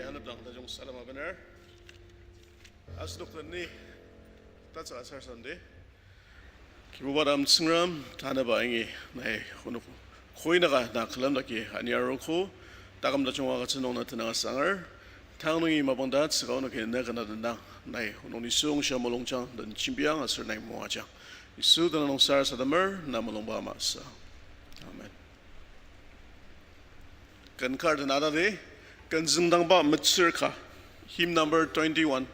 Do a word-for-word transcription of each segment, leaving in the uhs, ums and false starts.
Anepdang tajung salem abener. Asenok den ni tatsüka sarasademdi. Kibuba dang Tsüngrem, tanüba yangi nai onok koinaka na külemdaki aniarogo, taküm tajung agütsü nung na tenüng asangar, tang nungi mapang tatsüka onoki na kena tenang, nai onok nisung sha mulungjang den jembiang aser nai moajang. Yisu tenüng nung sarasademer, na mulungba masü. Amen. Ken kar den atadi, ken züngdangba metsür ka, hymn number twenty-one.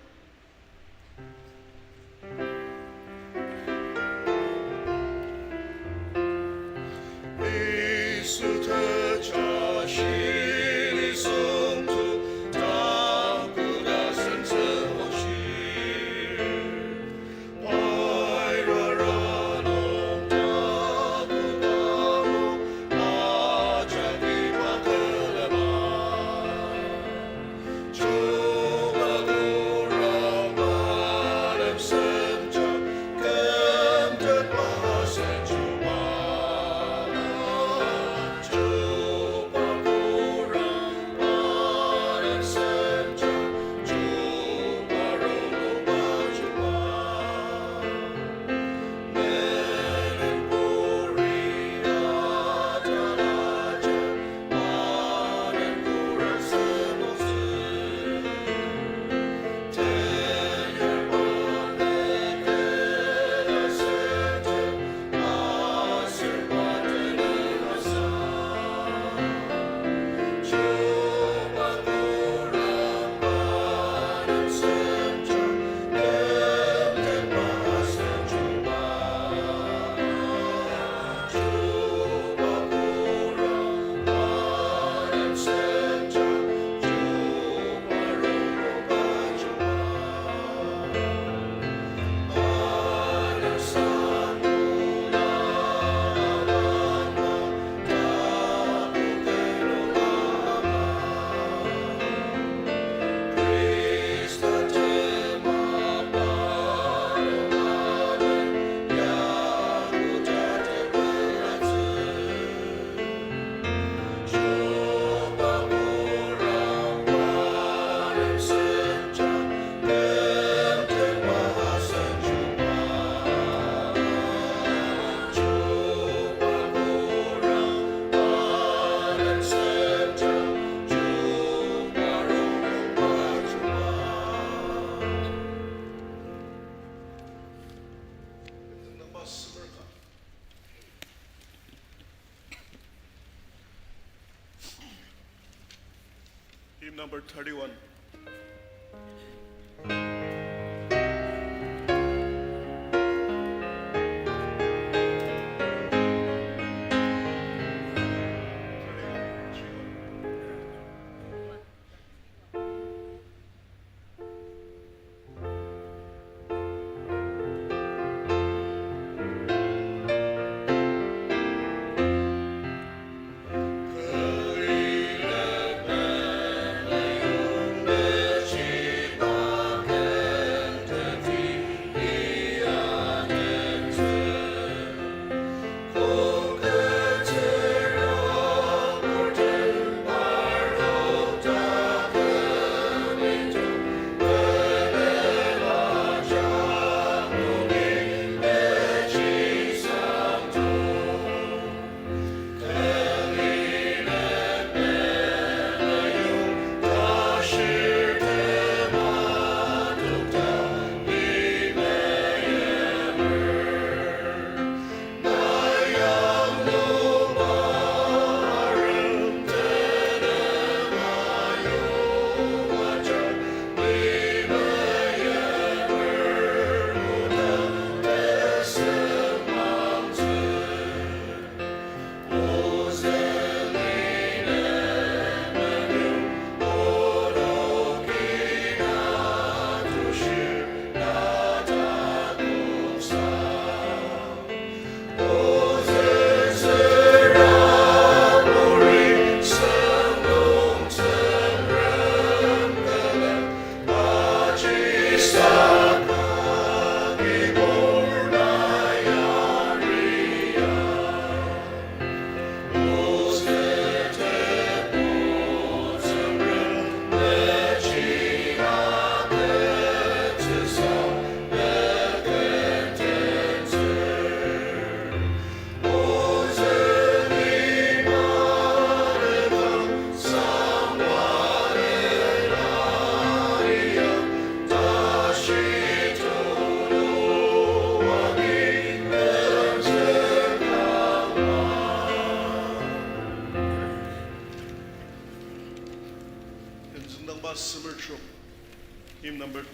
Hymn number thirty-one.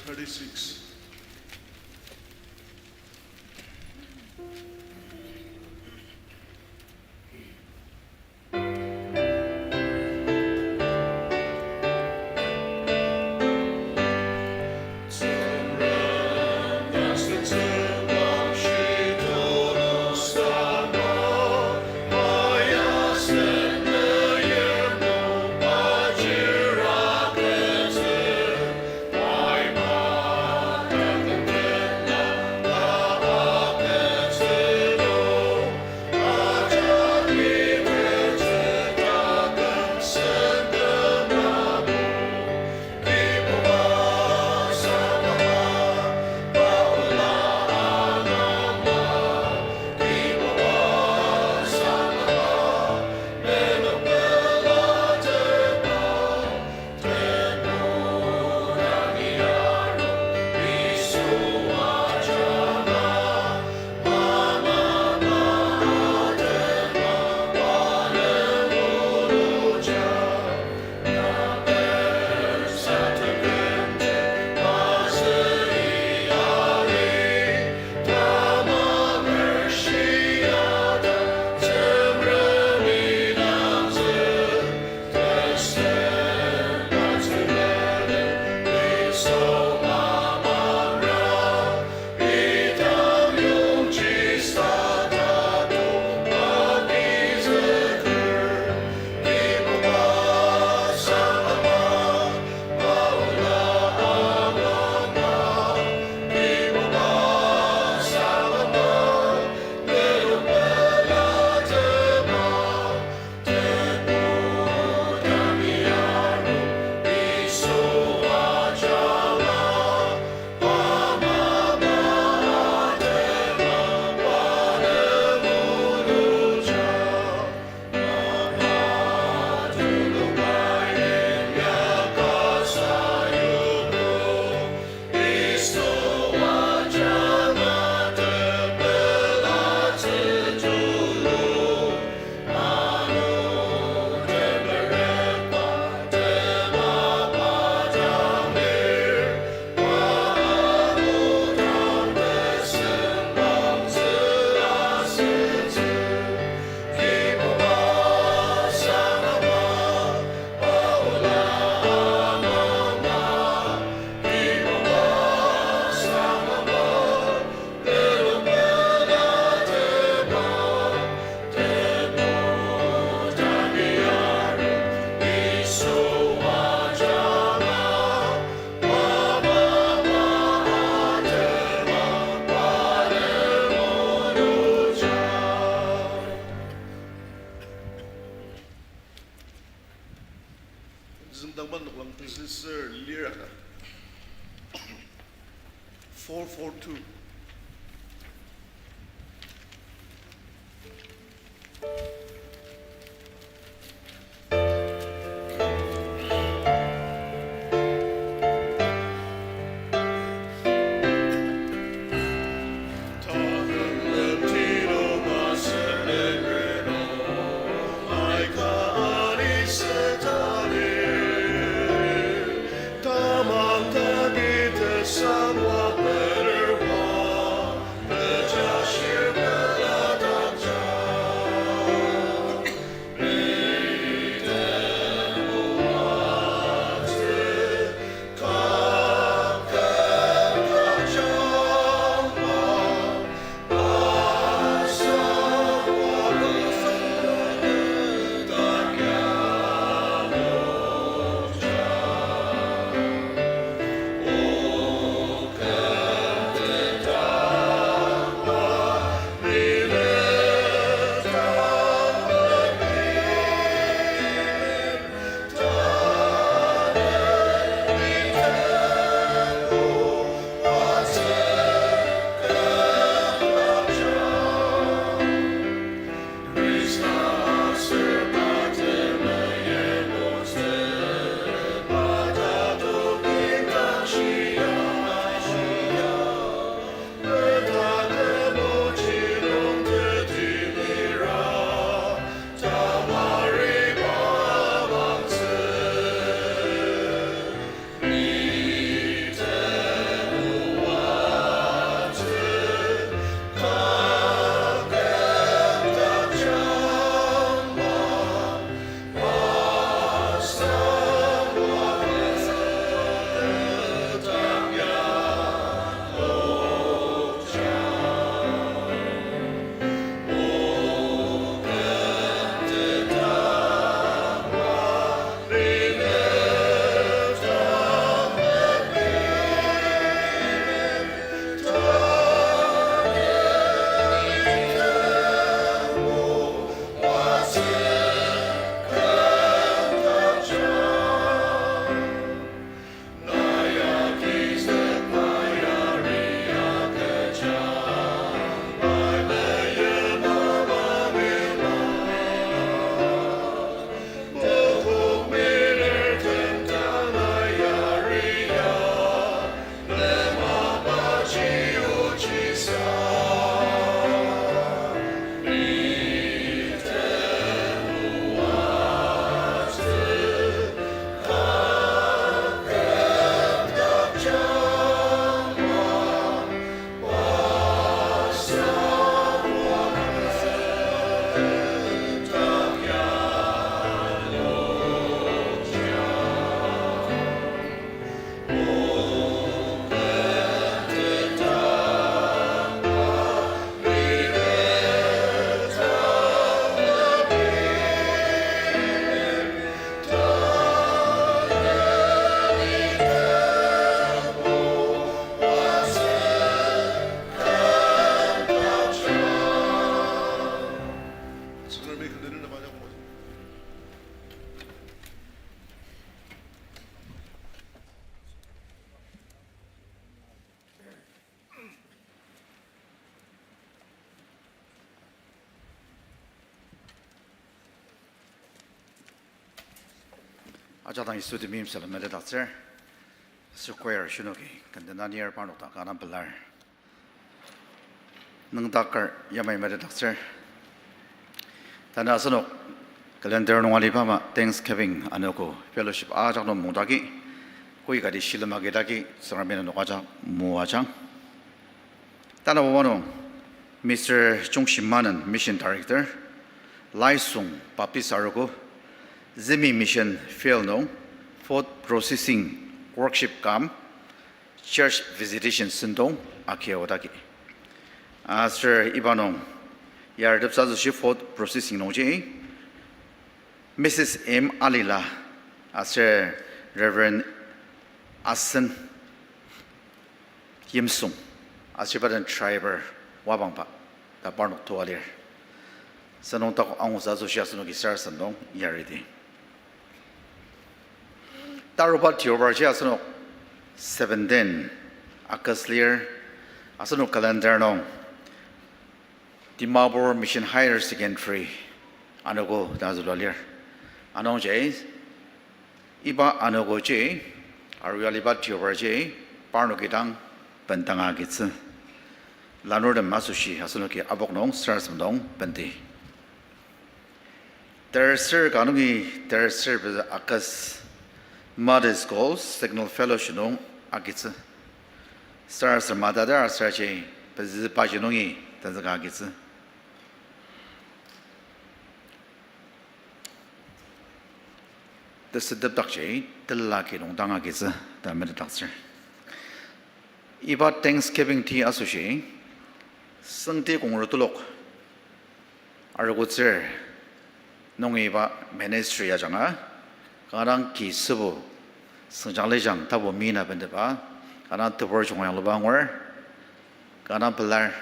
thirty-six. Züngdangba noklang tesüsür liraka. Four four two. Jadang Yisu temeim salem metetdaktsür. Aser choir shinoki kenden anir parnok dang kanga pelar. Nüngdaker yamai metetdaktsür. Tanü asenok calendar nung aliba ama Thanksgiving anogo fellowship ajak nung mungdaki, koi kati shilem agidaki Tsüngremi nenok ajak moajang. Tanü oa nung Mister Chungshi Manen, Mission Director, Laisong Baptist Arogo, Zemi Mission Field nung food processing workshop cum church visitation sentong agiodaki. Aser iba nung yarteptsü asoshi food processing nungji Missus M Alila aser Reverend Asen Yimsung, aser iba den driver wabangba ta parnok toa lir. Sentong takok angutsü asoshi asenoki sarasadem nung yariti. Taruba tiobarji asenok seventeen August lir, asenok calendar nung Dimapur Mission Higher Secondary anogo ta zülua lir. Anungji iba anogoji, arua aliba tiobarji, parnoki dang bendanga agitsü. Lanurtem asoshi asenoki apok nung sarasadem nung bendi. Terser ka nungi terser pezü August Mother's Goal Signal Fellowship nung agitsü. Sarasadem matader asaraji pezü paji nungi tenzüka agitsü. Tesütepdakji tela ki nung dang agitsü ta metetdaktsür. Iba Thanksgiving ti asoshi, senti kongru telok arogotsür nungi iba ministry ajanga, kanga dang ki sübo, sengjang lijang tapu mina bentepa, kanga dang tebur junga yangluba angur, kanga dang pelar,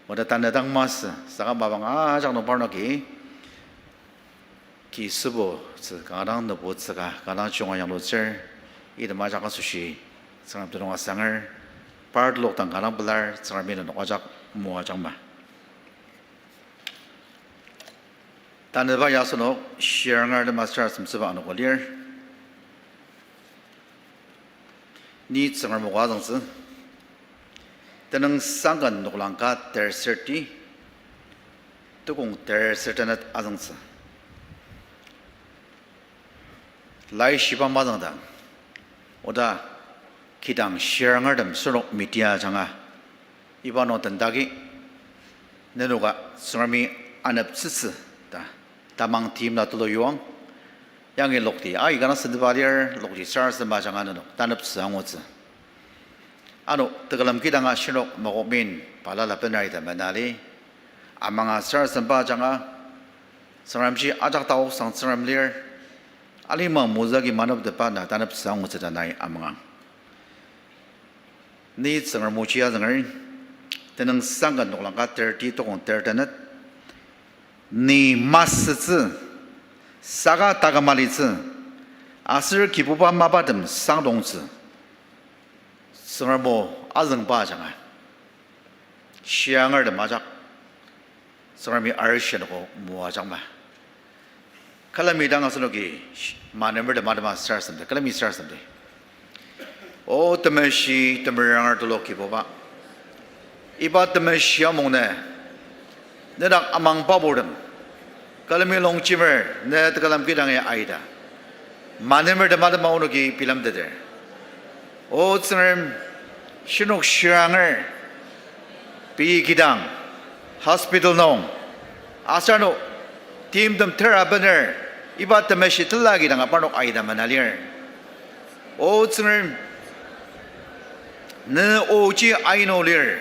oda tanü dang masü, saka mapang ajak nung parnoki ki sübo tsü kanga dang nübo tsüka, kanga dang junga yanglutsür, item ajak asoshi, Tsüngrem tenüng asanger, par telok dang kanga dang pelar, Tsüngremi nenok ajak moajangma. Tanüba ya asenok, shirangertem aser asemtsüba anogo lir. Ni Tsüngrem o ka azüngtsü. Tenüngsang ken noklang ka terserti, tukong terser tenet azüngtsü. Laishiba mazüngdang, oda kidang shirangertem sürok media ajanga, iba nung tendagi, nenoka Tsüngremi aneptsütsü ta, tamang timla tulu yuang, yangi lokti, ai kanga sentepa lir, lokti sarasadema ajanga nenok taneptsü angutsü. Ano tekülem kidanga shinok makomin balala benari ta menali, amanga sarasademba ajanga, Tsüngremji ajak taoksang Tsüngrem lir, alima mozü agi manepdeba na taneptsü angutsü ta nai amangang. Ni Tsüngrem oji azünger, tenüngsang ken noklang ka terti, tukong ter tenet, ni masütsü, saka taküm alitsü, aser Kibuba mapatem sangdongtsü, Tsüngrem o azüngba ajanga, shirangertem ajak Tsüngremi arishi anogo moajangma. Külemi dang asenoki manemertem atema sarasademdi, külemi sarasademdi. O temeshi temeranger tulu Kibuba, iba temeshi amungnü nedak amangba purtem, külemi longjemer ne tekülem kidangi aita, manemertem atema onoki bilemteter. O Tsüngrem, shinok shiranger, pei kidang, hospital nung, aser ano timtem tera bener, iba temeshi tela kidang aparnok aita mena lir. O Tsüngrem, ne oji ain o lir,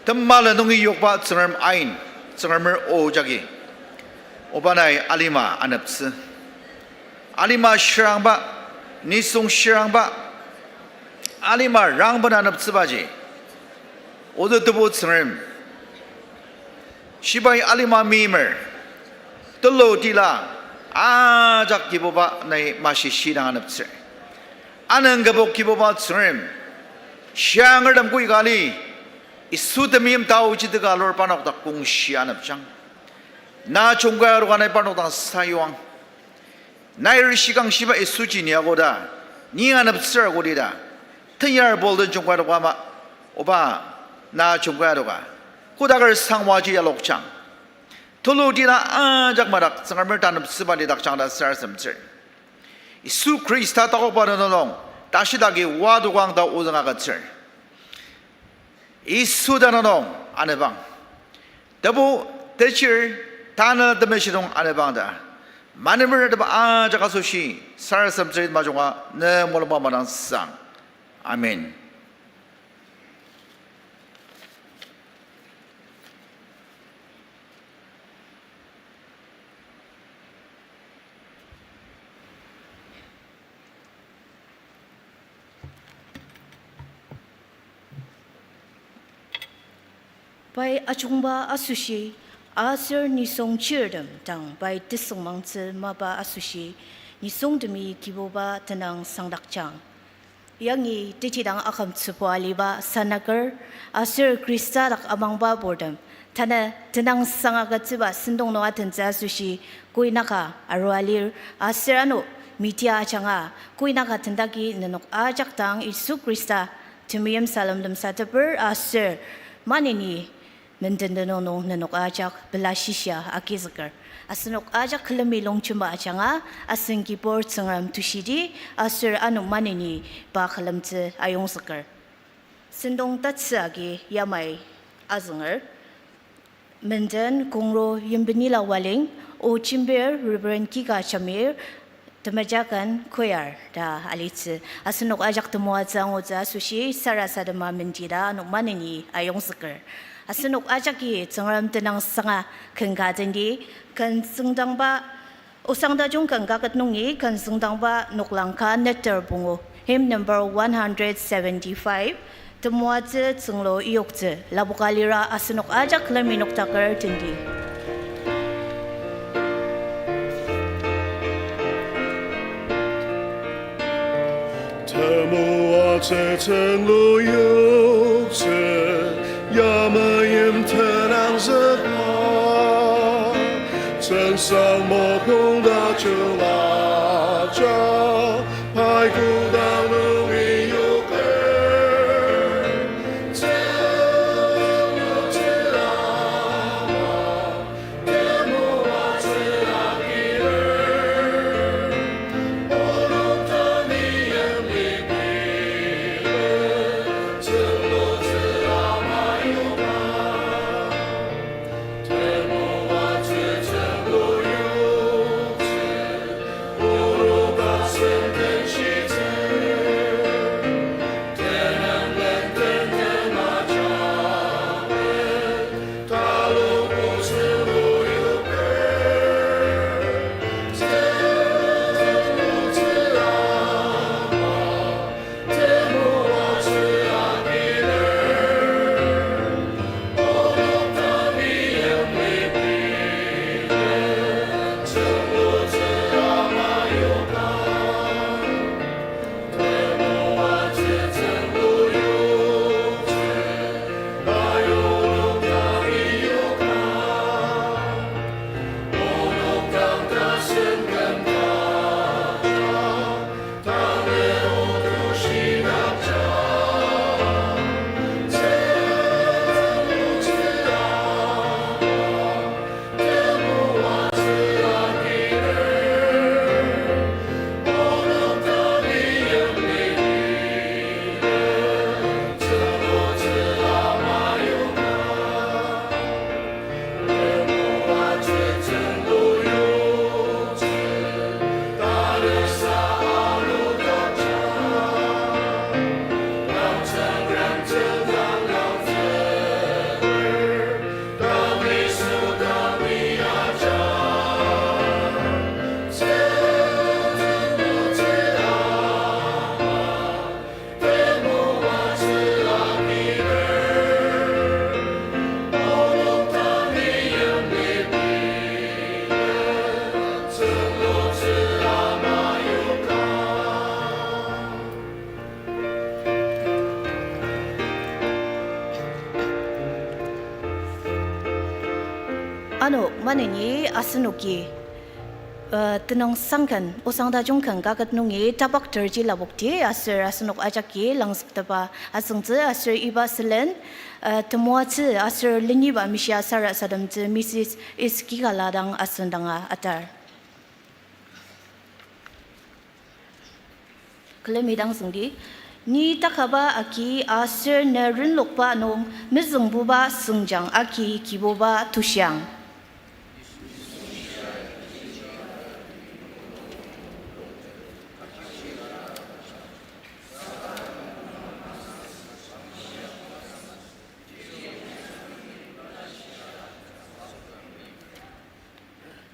temala nungi yokba Tsüngrem ain, Tsüngremer o jagi, oba nai alima aneptsü, alima shirangba, nisung shirangba, alima rangben aneptsübaji, ozü tebu Tsüngrem, shibai alima meimer, tulu tila, ajak Kibuba nai mashi shidang aneptsür. Anüng kübok Kibuba Tsüngrem, shirangertem koika ali, Yisu temeim taoji teka alur parnok dak kongshi anepjang. Na jungkai aruka nai parnok dang sayuang. Nai rishikang shiba Yisuji ni akoda, ni aneptsür akodi ta, tenyar bolden jungkai adoka ama, oba, na jungkai adoka, kodaker sangwaji yalokjang. Tulu tila ajak madak Tsüngremer taneptsüba lidakjang ta sarasademtsür. Yisu Khrista takokba nunung, tashidagi wadokang ta ozüng agütsür. Yisu ta nunung anepang. Tebu, techir, tanü temeshi nung anepang ta. Manemer teba ajak asoshi, sarasademtsür majunga, ne mulungba madang sang. Amen. Pai ajungba asoshi, aser nisung chirtem dang pai tesüngmangtsü mapa asoshi, nisungtemi Kibuba tenüng sangdakjang. Yangi tejidang akümtsüba aliba sanaker, aser Khrista dak amangba purtem, tanü tenüng sangagütsüba sentong nung atentsü asoshi, koinaka arua lir, aser ano media ajanga, koinaka tendaki nenok ajak dang Yisu Khrista temeim salem lemsateper aser maneni menden tenüng nung nenok ajak pela shishia agizüker. Asenok ajak külemi longjemba ajanga, asen Kibur Tsüngrem tushidi, aser ano maneni pa külemtsü ayongzüker. Sentong tatsü agi yamai azünger. Menden Kongro Yimbenila Waling, O Jembir, Reverend Kika Jamir, Temejakan Choir ta alitsü. Asenok ajak temoatsü angutsü asoshi sarasadema mendita ano maneni ayongzüker. Asenok ajaki Tsüngrem tenüng sanga ken ka tendi, ken tsüngdangba, osang tajung ken kaket nungi ken tsüngdangba noklang ka neter pungu, hymn number one hundred seventy-five, Temoatsü Tsünglu Iyoktsü, lapoka lira asenok ajak lemi noktaker tendi. Temoatsü tsünglu yoktsü, yamai yim tenangzüka, tsüngsang mokong tajula ja, pai kodang nungi yoker, tsünglu tsüla Ano maneni asenoki Uh, tenüngsang ken, osang tajung ken kaket nungi tapak terji lapokti aser asenok ajaki langzüktepba asüngtsü aser iba sülen, uh, temoatsü aser leniba mishia sarasademtsü Missus Iskikala dang asüngdanga atar. Külemi dang züngdi. Ni takaba agi aser ne renlokba nung mezüngbuba süngjang agi Kibuba tushiang.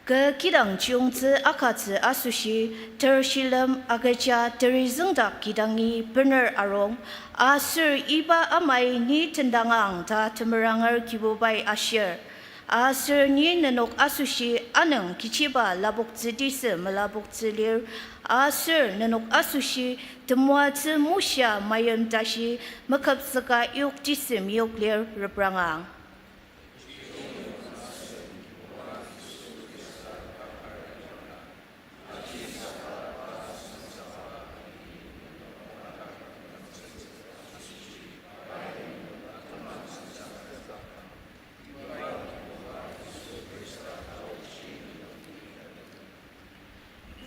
Kü kidang chiyungtsü akatsü asoshi, ter shilem agüja terizüngdak kidangi bener arung, aser iba amai ni tendangang ta temeranger Kibubai ashir. Aser ni nenok asoshi anüng kechiba lapoktsü tisü melapoktsü lir, aser nenok asoshi temoatsü moshia mayim tashi meküpzüka yok tisü meyok lir reprangang.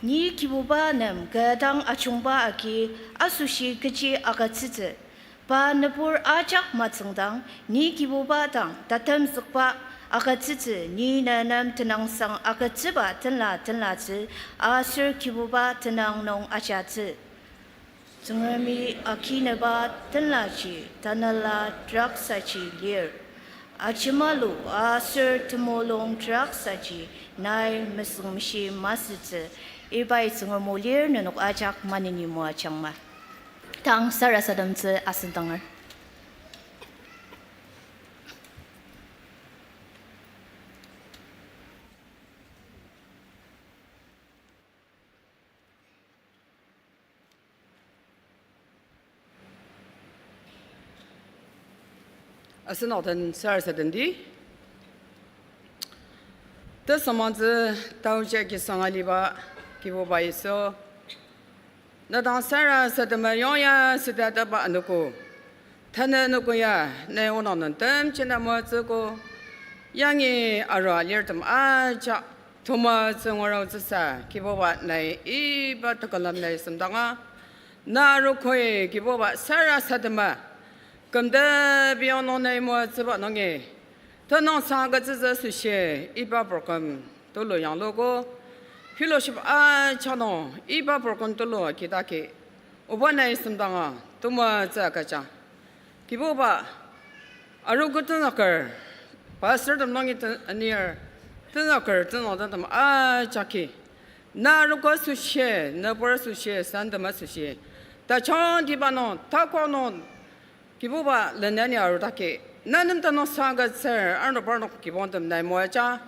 Ni Kibuba nem kü dang ajungba agi asoshi kechi agütsütsü. Pa nübur ajak matsüngdang, ni Kibuba dang tatemzükba agütsütsü, ni ne nem tenüngsang agütsüba tenla tenlatsü, aser Kibuba tenüng nung ajatsü. Tsüngremi akineba tenlaji, tanela draksaji lir. Ajemalu aser temulung draksaji nai mesüngmeshi masütsü, ibai Tsüngrem o lir nenok ajak maneni moajangma. Tang sarasademtsü asüngdanger. Asenok den sarasademdi. Tesüngmangtsü taoji kisanga aliba Kibuba Yisu, na dang sarasadema yongya sütataba anogo. Tanü anogo ya, nai onok nung temjena moatsüogo. Yangi arua alirtem ajak temoatsü ngurautsüsa, Kibuba nai iba tekülem nai semdanga. Na arogoi Kibuba sarasadema, kümtepi onok nai moatsüba nungi, tenüngsang agütsütsü asoshi iba program tulu yangluogo. Fellowship ajak nung iba program tulu agidaki, oba nai semdanga temoatsü agüjang. Kibuba, arogo tenüker, pastortem nungi te-, anir, tenüker tenüngdangtem ajaki, na arogo asoshi, nübur asoshi, santem asoshi, tajungtiba nung, takok nung, Kibuba lenani arudaki, na nem tenüngsang agütsür, ano parnok kibongtem nai moaja,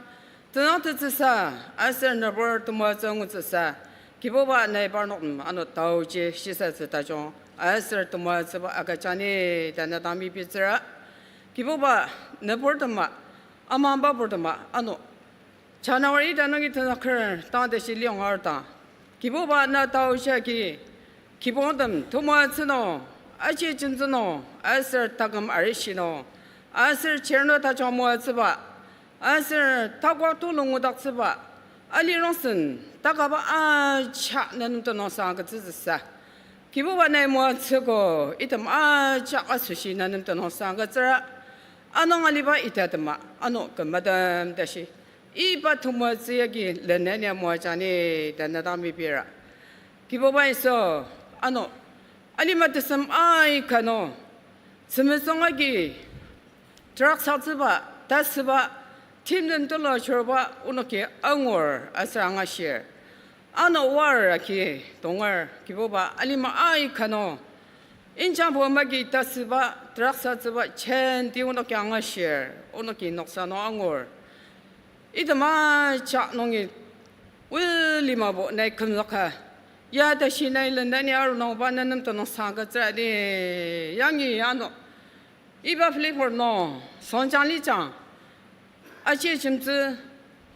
tenüng tetsüsa, aser nübur temoatsü ngutsüsa, Kibuba nai parnok nem ano taoji shisatsü tajung, aser temoatsüba agüjani ta na dang mepitsüra. Kibuba nüburtema, amangba burtema, ano January ita nungi tenüker tang tashi liyonga arudang, Kibuba na taoji agi, kibongtem temoatsü nung, aji jentsü nung, aser taküm arishi nung, aser chirno tajung moatsüba, aser takok tulu ngudaktsüba, alirongsen takaba ajak na nem tenüngsang agütsütsüsa, Kibuba nai moatsüogo, item ajak asoshi na nem tenüngsang agütsüra. Anung aliba itatema, ano kü madam tashi, iba temoatsü agi lenani moajani ta na dang mepira. Kibuba Yisu, ano alima tesem aika nung, tzümetsüng agi teraksatsüba, tasüba, timtem tulu ajuruba onoki angur aser angashir. Ano war agi tonger, Kibuba, alima aika nung, injangbo magi tasüba, teraksatsüba, jenti onoki angashir, onoki noksa nung angur. Item ajak nungi, olimabo nai kümzüka, ya tashi nai lenani aru nungba na nem tenüngsang agütsüradi, yangi ano iba Filipo nung, süngjang lijang, aji jemtsü,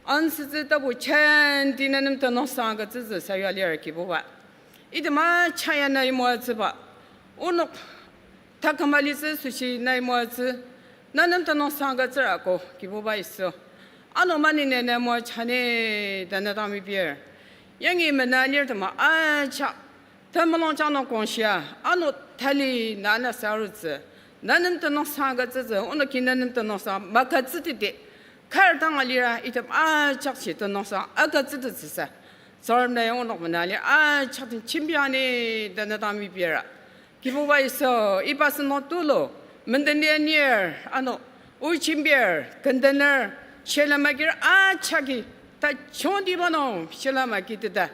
Ansütsü tapu jenti na nem tenüngsang agütsütsü sayua lir Kibuba. Item ajak ya nai moatsüba. Onok taküm alitsü asoshi nai moatsü. Na nem tenüngsang agütsür ako Kibuba Yisu. Ano maneni na moatsü ni ta na dang mepir. Yangi mena lir tema ajak temulung jang nung kongshia, ano tali na na sarutsü, na nem tenüngsang agütsütsü, onoki na nem tenüngsang magütsütettsü, kar dang alira item ajakji tenüngsang agütsütettsüsa. Tsüngrem nai onok mena lir ajak den jembiang ni ta na dang mepira. Kibuba Yisu, iba sentong tulu, menden anir, ano, o jembir, kendener, shilem agir ajaki, tajungtiba nung shilem agiteta.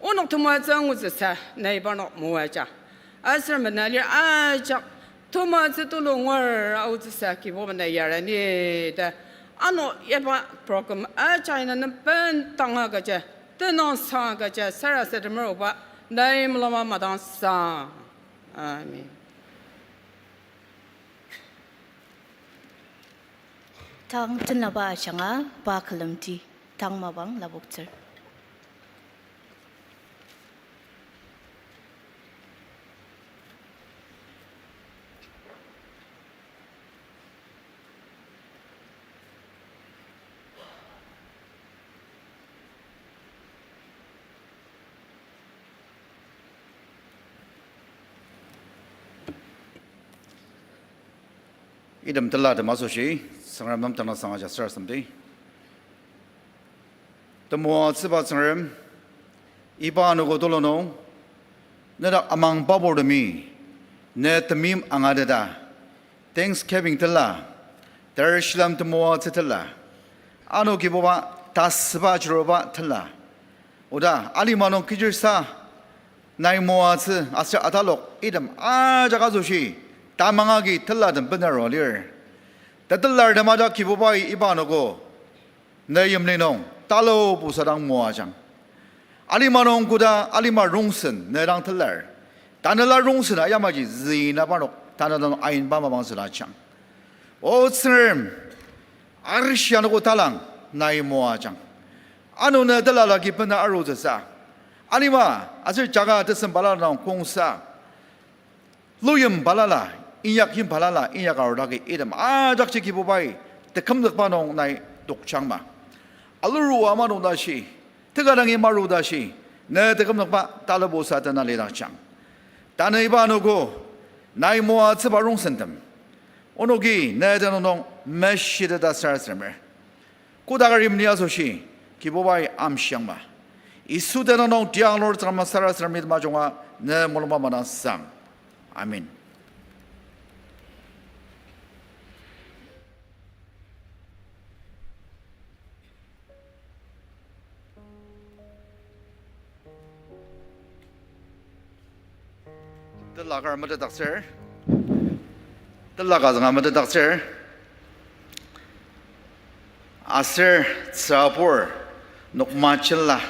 Onok temoatsü angutsüsa, nai parnok moajang. Aser mena lir ajak, temoatsü tulu ngur aotsüsa Kibuba nai yara ni ta. Ano yaba program ajak ina nem bendanga agüja, tenüngsang agüja, sarasademer oba, nai mulungba madangsang. Amen. Tang tenlaba ajanga pa külemdi, tang mapang lapoktsür. Item telatem asoshi, Tsüngrem nem tenüngsang aja sarasademdi. Temoatsüba Tsüngrem, iba anogo tulu nung, nedak amangba purtemi, ne temeim angateta, Thanksgiving tela, ter shilem temoatsü tela, ano Kibuba tasüba chiruba tela, oda alima nung kechisa nai moatsü aser atalok item ajak asoshi tamang agi telatem benarua lir. Tetelartem ajak Kibubai iba anogo ne yimli nung talu busadang moajang. Alima nung koda alima rongsen ne dang telar. Tanela rongsen ayamaji züina parnok tanela nung ainba mapang süla jang. O Tsüngrem, arishi anogo talang nai moajang. Ano ne telalaki bena arutsüsa, alima aser jaga tesem balala nung kongsa, luyim balala, inyak yim balala, inyak arudagi item ajakji Kibubai tekümzükba nung nai tokjangma. Alurua manung tashi, tekadangi maru tashi, ne tekümzükba talubusa tena lidakjang. Tanü iba anogo, nai moatsüba rongsentem, onoki ne tenüng nung meshiteta sarasademer. Kodaker yimli asoshi, Kibubai amshiangma. Yisu tenüng nung tiang lur Tsüngrem sarasademdi majunga ne mulungba madangsang. Amen. Telakar metetdaktsür. Telak azünga metetdaktsür. Aser tsürabur Nokmachila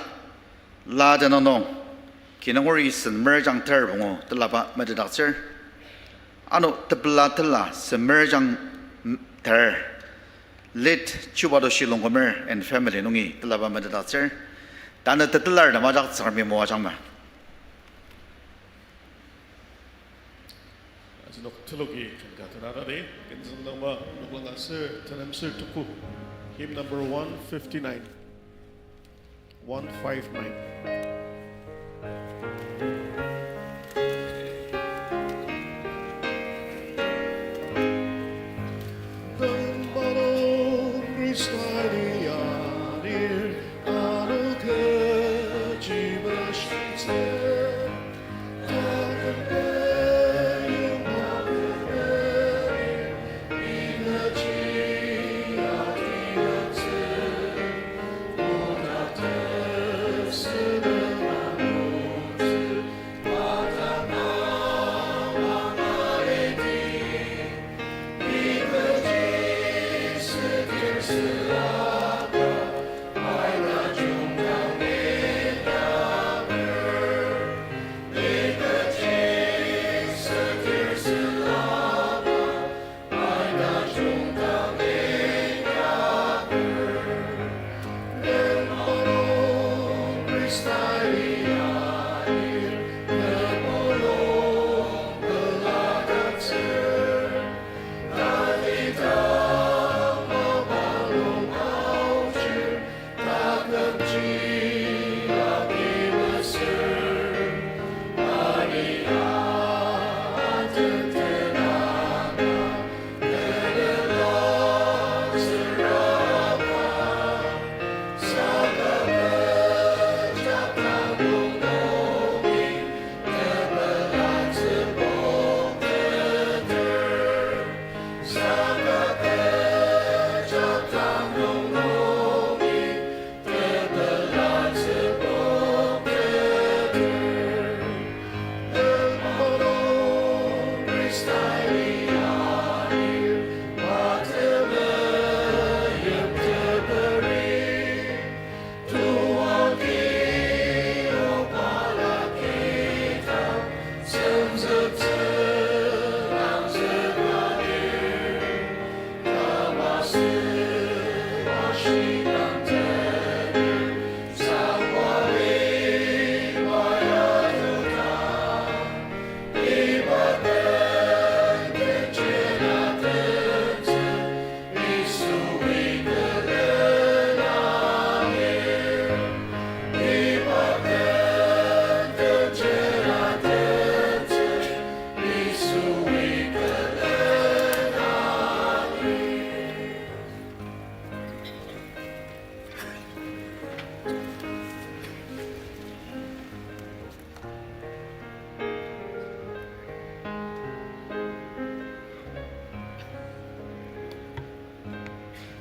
la tenüng nung kinungori sen merjang ter pungu telaba metetdaktsür. Ano tepela tela sen merjang ter, late Chubadoshi Longkumer and family nungi telaba metetdaktsür. Tanü tetelartem ajak Tsüngremi moajangma. Asenok teloki ken ka tenaradi, ken züngdangba noklang aser tenem ser tuku. Hymn number one fifty-nine. One five nine.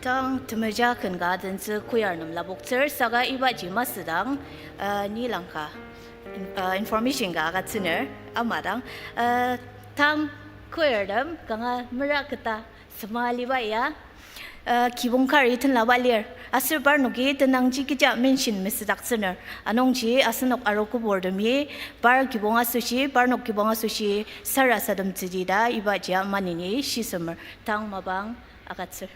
Tang temeja ken ka adentsü choir nem lapoktsür saka ibaji masüdang, uh, ni langka, uh, information ka agütsüner amadang, uh, tang choir tem kanga mera keta sema aliba ya, uh, kibong kari tenlaba lir. Aser parnoki tenangji kecha mention mesüdaktsüner. Anungji asenok aro kübur temi par kibong asoshi, parnok kibong asoshi sarasademtsüdi ta ibaji maneni shisemer. Tang mapang agütsür.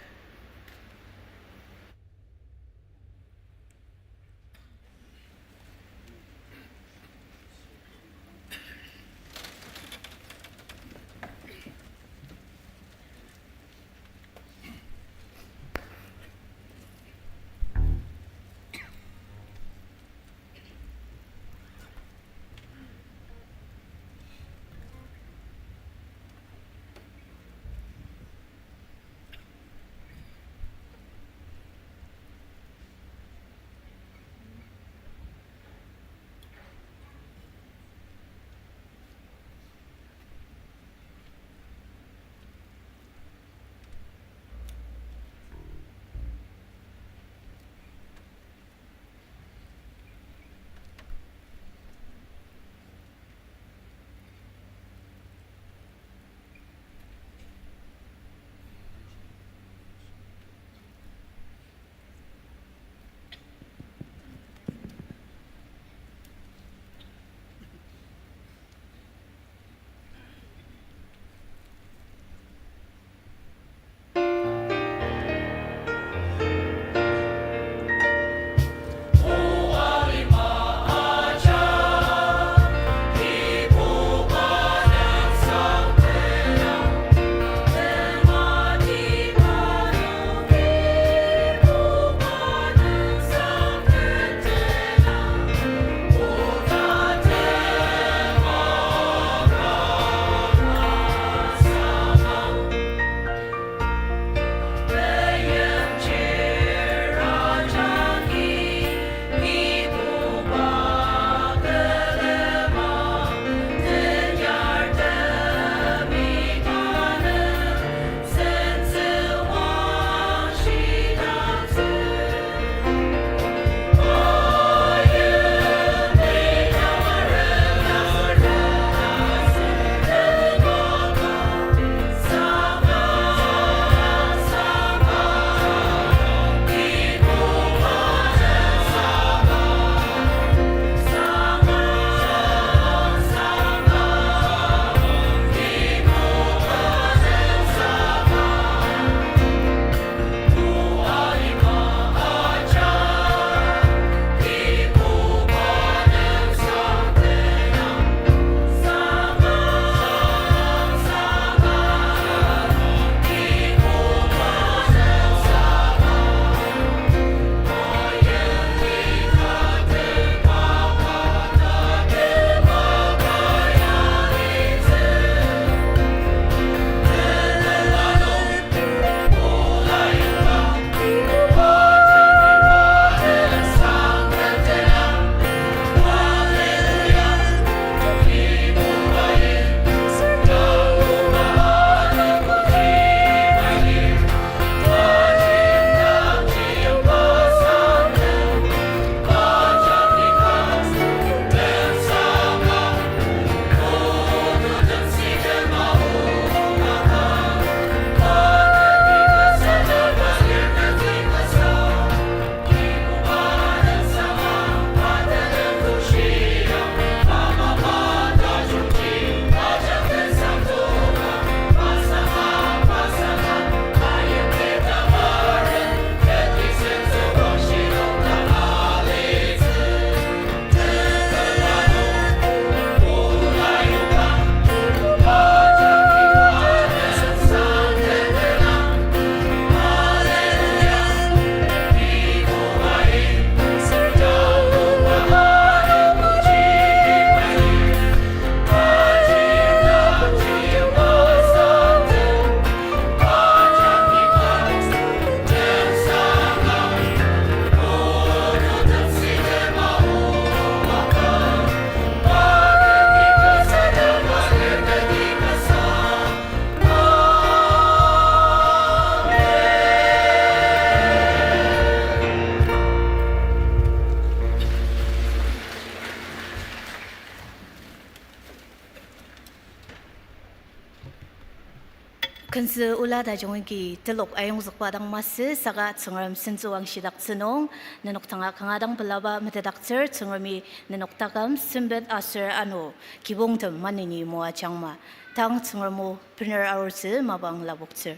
Sentsü ola tajung agi telok ayongzükba dang masü saka Tsüngrem sentsüwang shidaktsü nung, nenok tanga kanga dang pelaba metetdaktsür Tsüngremi nenok taküm sempet aser ano kibongtem maneni moajangma. Tang Tsüngrem o bener arutsü mapang lapoktsür.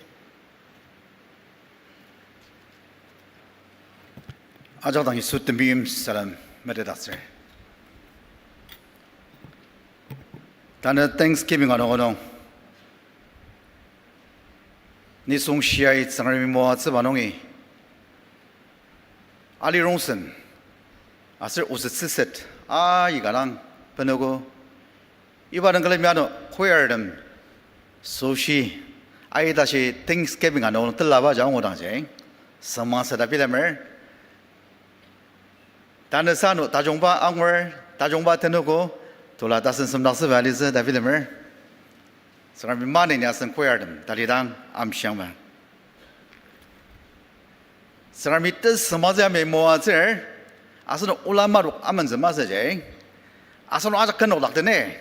Ajak dang Yisu temeim salem metetdaktsür. Tanü Thanksgiving anogo nung nisung shiai Tsüngremi moatsüba nungi ali rongsen aser osetsüset aika dang benogo. Iba nung külemi ano choirtem asoshi aitashi Thanksgiving ano telaba ja angudangji süngmang süta bilemer. Tanü sano tajungba angur, tajungba tenogo, tula tasen semdaktsüba alitsü ta bilemer. Tsüngremi maneni asen choirtem talidang amshiangma. Tsüngremi tesüngmangtsü yamai moatsür, asenok ola marok amentsü masüji, asenok ajak kenok dak tene.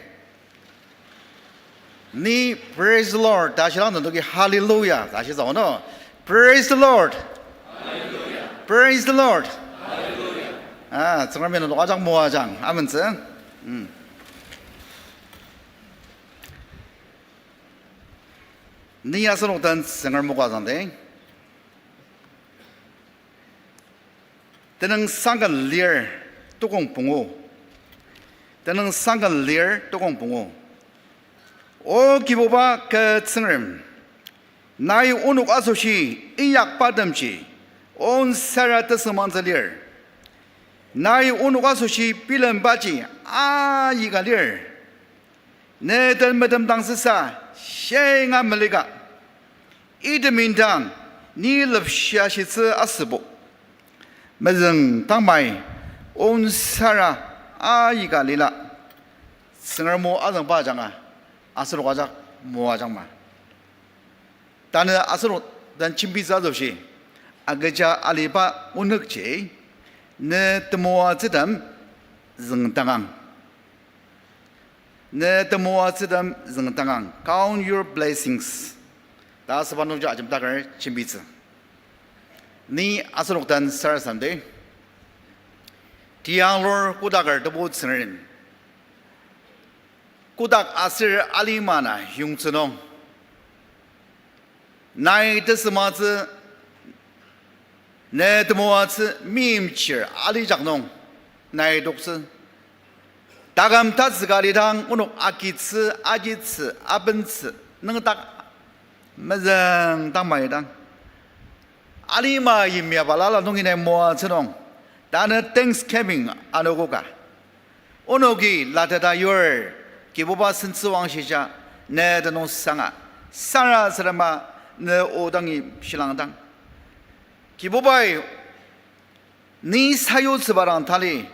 Ni praise the Lord ta shilang nenoki hallelujah ta shisa ono. Praise the Lord. Praise the Lord. Ah, Tsüngremi nenok ajak moajang amentsü. Mm. Ni asenok den Tsüngrem moka zangdi. Tenüngsangken lir tukong pungu. Tenüngsangken lir tukong pungu. O Kibuba kü Tsüngrem, nai onok asoshi inyakbatemji onsara tesüngmangtsü lir. Nai onok asoshi bilembaji aika lir. Ne den metemdang süsa shinga melika. Item indang ni lepshia shitsü asübo. Mezüng tangmai onsara aika lila. Tsüngrem o azüngba ajanga asenok ajak moajangma. Tanü asenok den jembitsü asoshi agüja aliba onükji, ne temoatsütem züngdangang. Ne temoatsütem züngdangang. Count your blessings ta asüba nungji ajemdaker jembitsü. Ni asenok den sarasademdi. Tiyanglur kodaker Tebu Tsüngrem, kotak aser alima na yongtsü nung nai tesüngmangtsü, ne temoatsü meimchir alijak nung nai toktsü. Taküm tatsüka lidang onok agitsü, agitsü, abentsü, nüngdak mezüng tangmai dang alima yimya balala nungi nai moatsü nung, tanü Thanksgiving anogo ka. Onoki lateta yur, Kibuba sentsüwang shija, ne tenüngsanga sarasadema, ne o dangi shilangdang. Kibubai, ni sayutsüba dang tali,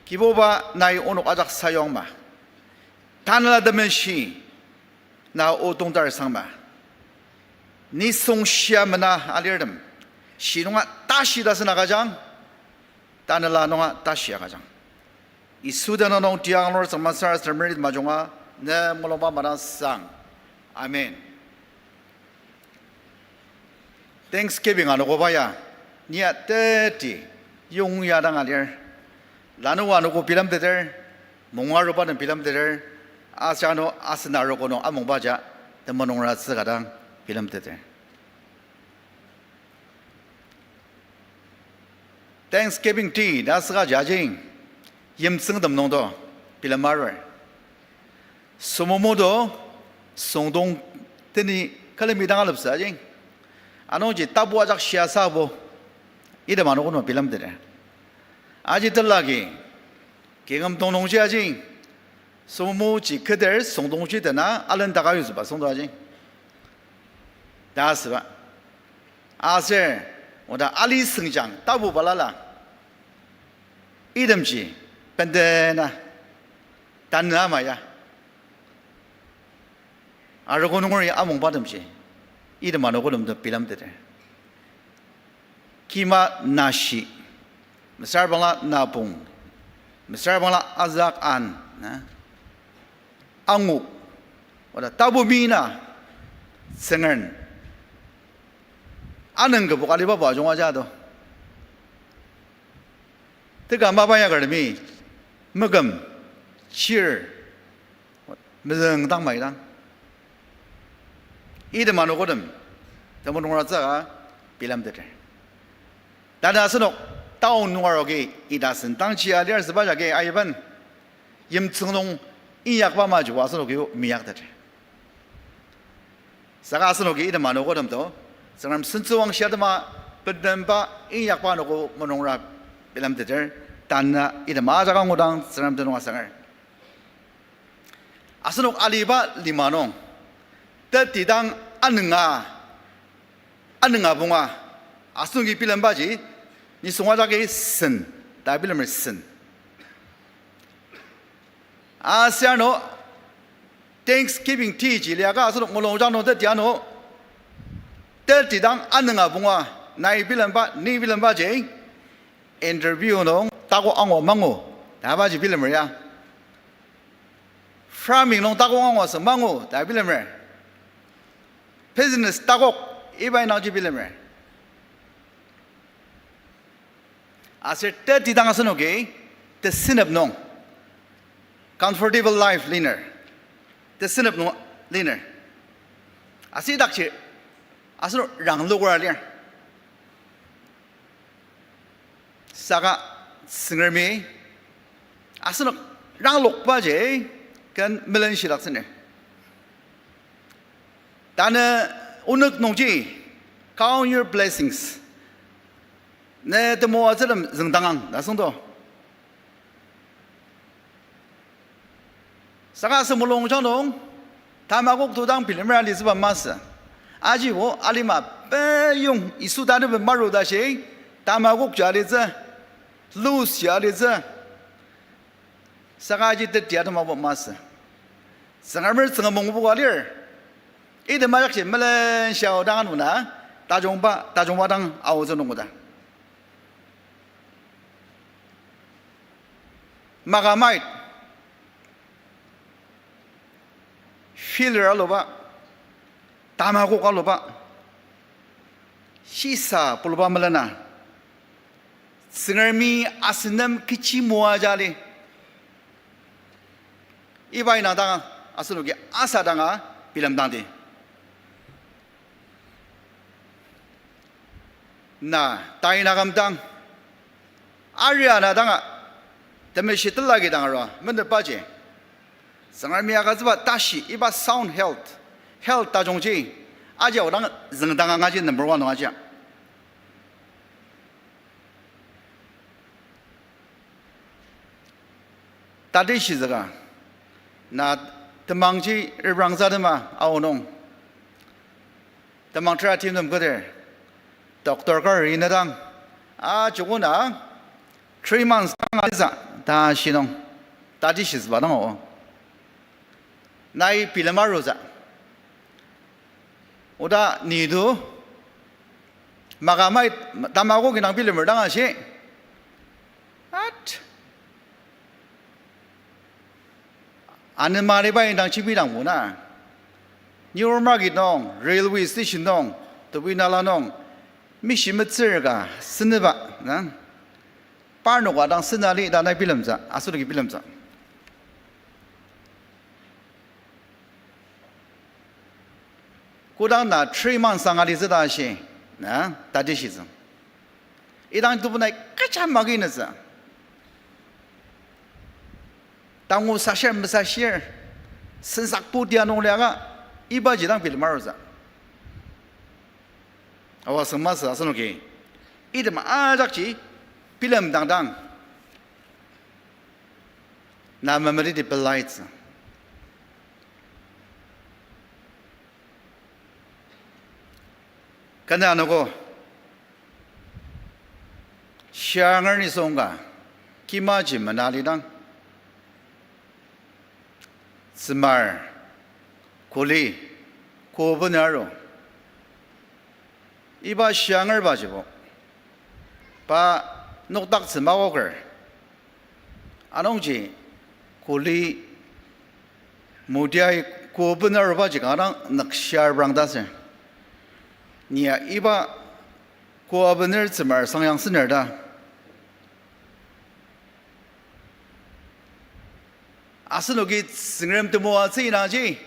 Kibuba nai onok ajak sayuangma. Tanela temeshi, na o tongtar sangma. Nisung shia mena alirtem, shi nunga tashi tasen agüjang, tanela nunga tashi agüjang. Yisu tenüng nung tiyanglur Tsüngrem sarasademer majunga, ne mulungba madang sang. Amen. Thanksgiving anogoba ya, nia teti yongya dang alir. Lanu anogo bilemteter, munga aruba nung bilemteter, aser ano asen arogo nung amungba ja, temulung nungratsü ka dang bilemteter. Thanksgiving tea ta süka jajing, yimtsüngtem nungdo bilem arur. Somomodo süngdong teni külemi dang aleptsü ajing. Anungji tapu ajak shiasabo, item anogo nung bilemteter. Aji telagi, kingem tongnungji ajing, somomoji keter süngdongji tena alen taka yutsüba süngdo ajing ta asüba. Aser, oda ali sengjang tapu balala, itemji bendena tanü ama ya. Arogo nungeri amungbatemji, item anogo nungdo bilemteter. Kima nashi, mesüra bangla napong, mesüra bangla azak an, na, angu, oda tapu mi na, Tsüngrem anüng kübok aliba bua junga ja do. Teka mapa yakartemi, meküm, chir, mezüng dang mai dang, item anogotem temulung ratsüka bilemteter. Tanü asenok town nung aroki ita sendangji alir süba jagi aiben, yimtsüng nung inyakba majibo asenoki miyakteter. Saka asenoki item anogotem to, Tsüngrem sentsüwangshi atema betemba inyakba anogo mulungra bilemteter, tanü item ajak angudang Tsüngrem tenüng asanger. Asenok aliba lima nung, tetidang anünga, anünga punga, asenoki bilembaji, nisung ajaki sen, ta bilemer sen. Aser ano Thanksgiving teaji liaka asenok mulungjang nung teti ano, tetidang anünga punga, nai bilemba, ni bilembaji, interview nung takok angu mangu, ta baji bilemer ya. Farming nung takok angu asü mangu, ta bilemer. Business takok, iba indangji bilemer. Aser tetidang asenoki, tesünep nung, comfortable life liner, tesünep nung liner. Asidakji, asenok rangloker lir. Saka Tsüngremi asenok ranglokbaji ken melenshidaktsüner. Tanü onük nungji, count your blessings. Ne temoatsütem züngdangang ta süngdo. Saka asen mulungjang nung, tamakok to dang bilemer alitsüba masü. Ajibo alima peyong Yisu tanübo maru ta shi, tamakokji alitsü, loose ji alitsü. Saka aji teti atemabo masü. Tsüngremer Tsüngrem mungbuka lir. Item ajakji melenshia aodang ano na, tajungba, tajungba dang aotsü nungoda. Makamait, filler aluba, tamakok aluba, shisa puluba melena, Tsüngremi asen nem kechi moaja li, iba indang dang asenoki asa danga bilemdangdi. Na, tai naküm dang, aria na danga, temeshi telagi dang arua mendepaji, Tsüngremi agütsüba tashi iba sound health, health tajungji, aji aodang züngdang angaji number one nung ajia. Tati shizüka, na temangji reprangsa tema aonung, temang tera team tem keter, doctor kar ina dang, a, joko na three months dang aliza ta shinung, tati shizüba dang o. Nai bilem arutsü. Oda ni to, makamai, tamakoki nung bilemer dang ashi, at, anema liba indang chibi dang mona, New Market nung, railway station nung, tebu nala nung, mishi metsür ka senüba na, parnoka dang sena li ta nai bilemtsü, asenoki bilemtsü. Kodang na three months ang alitsü ta ashi, na, tati shitsü. Idang tebu nai kecha magi nütsü. Tangu sashir mesashir, sensakbo tia nung liaka, ibaji dang bilem arutsü. Awa süngmasü asenoki, item ajakji bilemdang dang, na memeliti pelaitsü. Kena anogo, shianger nisung ka, kimaji mena lidang, tsümar, kuli, kobenü aru, iba shiangerbajibo, pa nokdaktsü makoker, anungji kuli, mudiai, Ko bener arubaji kanga dang nükshia arprang ta sür. Nia iba ko abener tsümar sangyang sener ta. Asenoki Tsüngrem temoatsü indangji,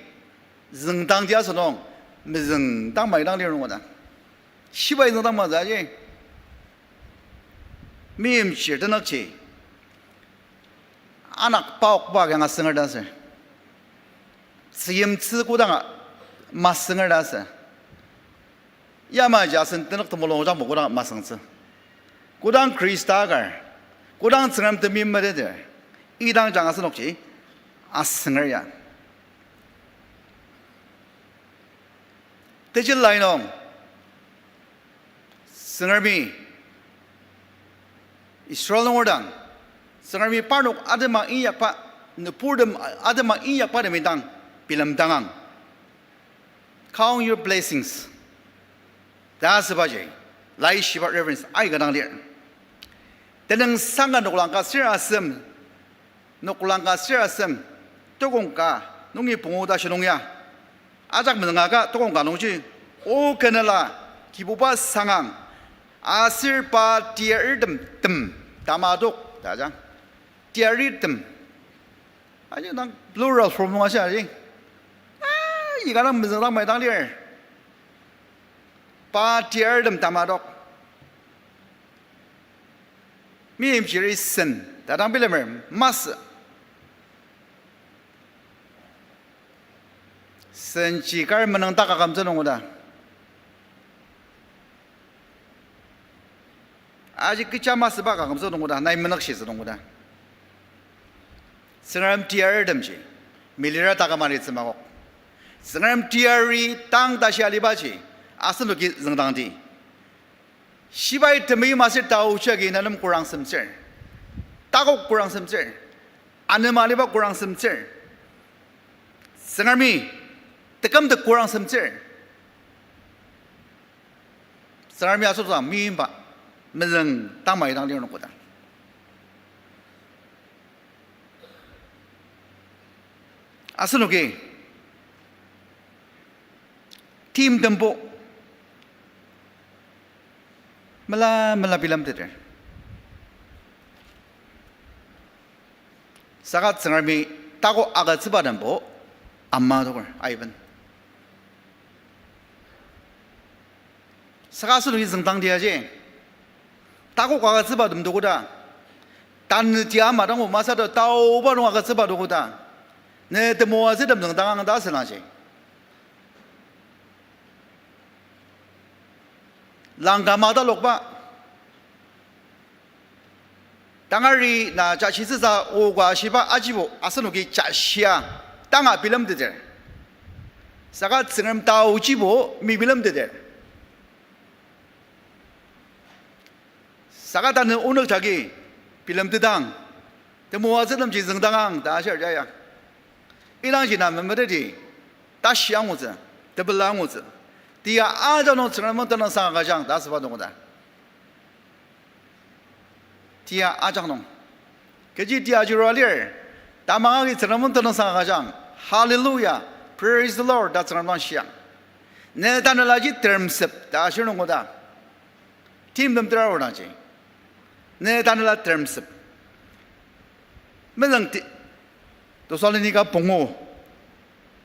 züngdangdi asünung, mezüngdang maidang lir nung oda. Shibai züngdang matsü aji. Meimchir tenükji. Anak paokba kanga sünger ta sür. Tzüyimtsü kodanga masünger ta sür. Yamaji asen tenük temulung ojangbo kodang masüngtsü. Kodang Khrista kar, kodang Tsüngrem temeim meteter, idang jang asenokji asünger ya. Tejil lai nung, Tsüngremi Israel nunger dang, Tsüngremi parnok atema inyakba, nüburtem atema inyakba temi dang bilemdangang. Count your blessings. Ta asübaji, laishiba reference aika dang lir. Tenüngsanga noklang ka sür asem, noklang ka sür asem, tokong ka nungi pungu ta shinung ya. Ajak mezüngaka tokong ka nungji, o kenela Kibuba sangang, aser pa tiartem tem, tamadok, ta ajang. Tiartem. Aji nang plural form nung ashi aji. Ah, ika dang mezüngdang maidang lir. Pa tiartem tamadok. Meimchiri sen, ta dang bilemer, masü. Senji kar menüngdak akümtsü nung oda. Aji kecha masüba akümtsü nung oda, nai menükshitsü nung oda. Tsüngrem tiartemji, milira taküm alitsü makok. Tsüngrem tiari tang tashi alibaji, asenoki züngdangdi. Shibai temeim aser taoji agi na nem kurang semtsür. Takok kurang semtsür. Anema aliba kurang semtsür. Tsüngremi tekümtet kurang semtsür. Tsüngremi asotsü meimba mezüng tamai dang lir nung koda. Asenoki timtembo mela mela bilemteter. Saka Tsüngremi tako agütsübatembo ama toker aiben. Saka asenoki züngdangdi aji. Tako agütsübatem tokoda. Tanü tia ama dang o masü ta taoba nung agütsüba tokoda. Ne temoatsütem züngdangang ta asüngdangji. Langka matalokba. Tangari na jashitsüsa oka shiba ajibo asenoki jashia tanga bilemteter. Saka Tsüngrem taojibo mebilemteter. Saka tanü onük jagi bilemtetang, temoatsütemji züngdangang ta ashir jaya. Idangji na memeteti tashi angutsü, tepela angutsü. Tia ajak nung Tsüngrem tenüngsang agüjang ta asüba nungda. Tia ajak nung. Kechi tia ajurua lir. Tamang agi Tsüngrem tenüngsang agüjang. Hallelujah. Praise the Lord ta Tsüngrem dang shiang. Ne tanelaji teremsep ta ashir nungda. Timtem tera aor dangji. Ne tanela teremsep. Mezüngti, Thessalonika pungu,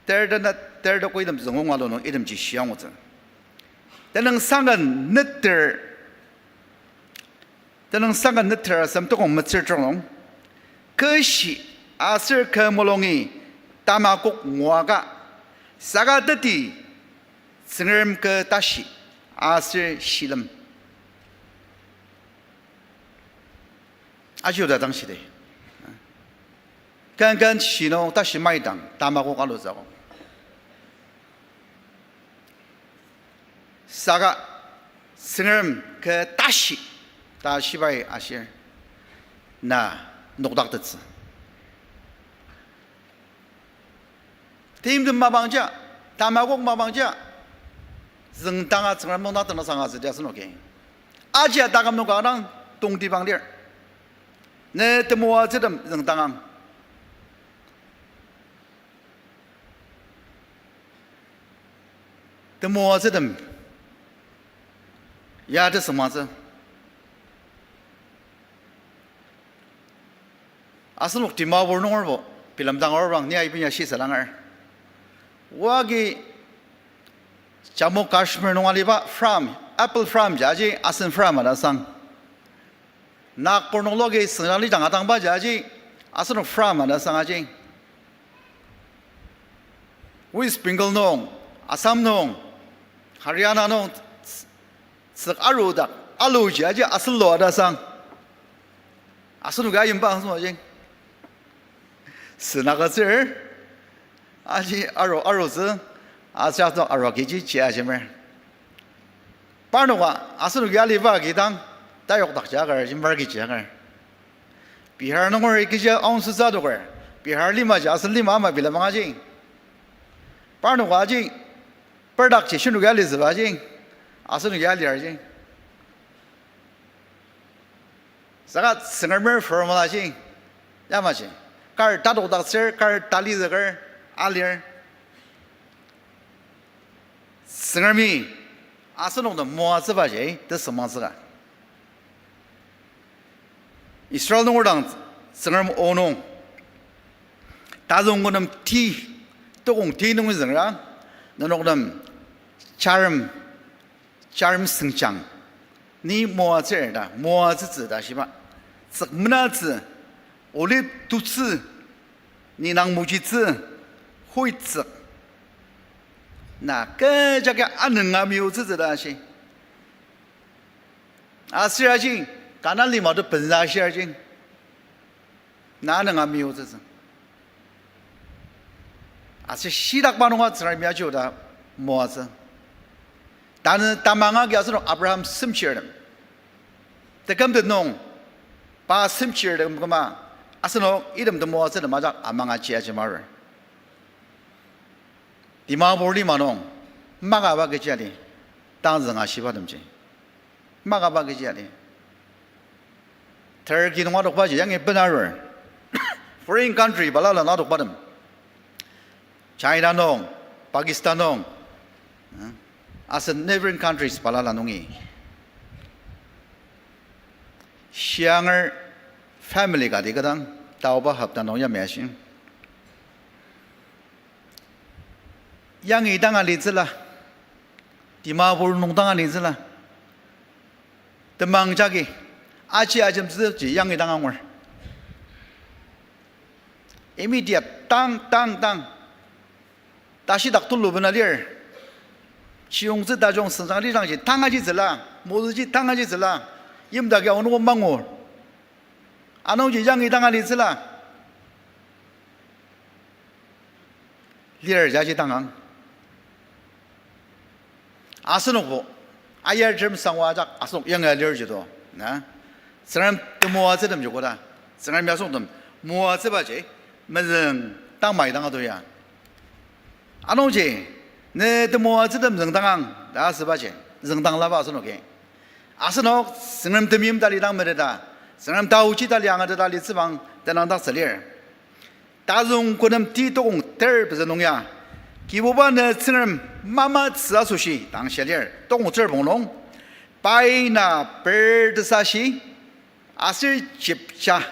ter tena, ter tokoi item züngonga lu nung itemji shiangutsü. Tenüngsang ken neter, tenüngsang ken neter asem tokong metsür trok nung, kü shi aser kü mulungi tamakok nguaka, saka teti Tsüngrem kü tashi aser shilem. Aji oda dang shidi. Ken ken shi nung tashi maidang tamakok alutsüogo. Saka Tsüngrem kü tashi ta shibai ashir na nokdaktettsü. Timtem mapangja, tamakok mapangja, züngdanga Tsüngrem nung tenüngsang agütsü asenoki. Ajia taküm nung kanga dang tongtibang lir. Ne temoatsütem züngdangang. Temoatsütem ya tesüngmangtsü. Asenok Dimapur nungerbo bilemdang aor bang ni aiben ya shisalanger. Oagi Jammu Kashmir nung aliba farm, apple farm ji aji asen farm ta sang. Nagpur nung logi süngjang lijang atangba ji aji asenok farm ta sang aji. West Bengal nung, Assam nung, Haryana nung, tsük aru dak, alu ji aji asen lua ta sang. Asenoki ayimba asüng aji. Sünakatsür, aji aru, arutsü, ajakdok aru kiji ji ajimer. Parnoka asenoki aliba kidang, tayokdakji akar, jimbar kiji akar. Bihar nunger kiji aonsütsü adoker, Bihar limaji asen lima ama bilemang aji. Parnoka aji, perdakji shinoki alitsüba aji, asenoki alir aji. Saka Tsüngremer formula ji, yamaji, kar tatokdaktsür, kar talizüker, alir. Tsüngremi asenok nem moatsübaji tesüngmangtsüka. Israel nunger dang Tsüngrem o nung, tazüng kü nem ti, tokong ti nungi züngra, nenok nem charem, charem süngjang, ni moatsür ta, moatsütsü ta shiba, tsük menatsü, olive tutsü, ni nang mojitsü, huitsük, na kecha ka anünga meyutsütsü ta shi. Aser aji, Kanan lima to benza ashir aji, na anünga meyutsütsü. Aser shitakba nunga Tsüngremi aji oda moatsü. Tanü tamang agi asenok Abraham semchirtem, tekümtet nung, pa semchirtem küma, asenok item temoatsütem ajak amang aji aji marur. Dimapur lima nung, makaba kechi ali, tangzünga shibatemji, makaba kechi ali. Turkey nung adokbaji yangi benarur. Foreign country balala adokbatem, China nung, Pakistan nung, asen neighboring countries balala nungi shianger family kati kadang taoba hopta nung yamai ashi. Yangi dang alitsüla, Dimapur nung dang alitsüla, temang jagi aji ajemtsüji yangi dang angur. Immediate tang, tang, tang. Tashidak tulu bena lir. Chiyongtsü tajung süngjang lijangji tang ajitsüla, mozüji tang ajitsüla, yimdaki aonuko mangu. Anungji yangi dang alitsüla lir jaji tangang. Asenokbo ayartem sangwa ajak asenok yangi alir jido, na? Tsüngrem temoatsütemji koda, Tsüngremi asenok nem moatsübaji mezüng tang mai dang ato ya. Anungji, ne temoatsütem züngdangang ta asübaji, züngdanglaba asenoki, asenok Tsüngrem temeim tali dang meteta, Tsüngrem taochi tali angateta litsübang tenangdaktsü lir. Tazüng kü nem ti tokong ter pezü nung ya, Kibuba ne Tsüngrem mamatsü asoshi tang shia lir, tokong ter pong nung, pai na per tesashi, aser jipja,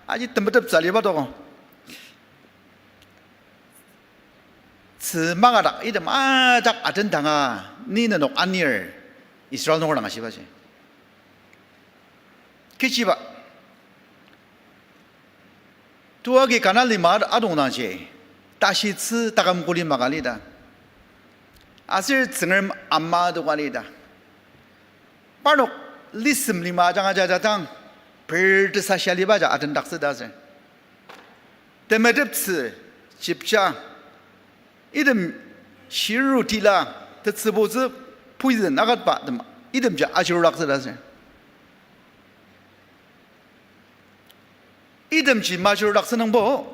aji temeteptsü aliba tokong tzü makadak item ajak atendanga, ni nenok anir, Israel nunger dang ashibaji. Kechiba, tuagi Kanan lima adongdangji, tashi tzü taküm kuli maka lita, aser Tsüngrem ama toka lita, parnok lisem lima ajanga jajadang, per tesashi aliba ja atendaktsü ta aser temeteptsü, jipja, item shiru tila, tetsübutsü poison akatba tem, itemji ajurudaktsü ta aser. Itemji majurudaktsü nungbo,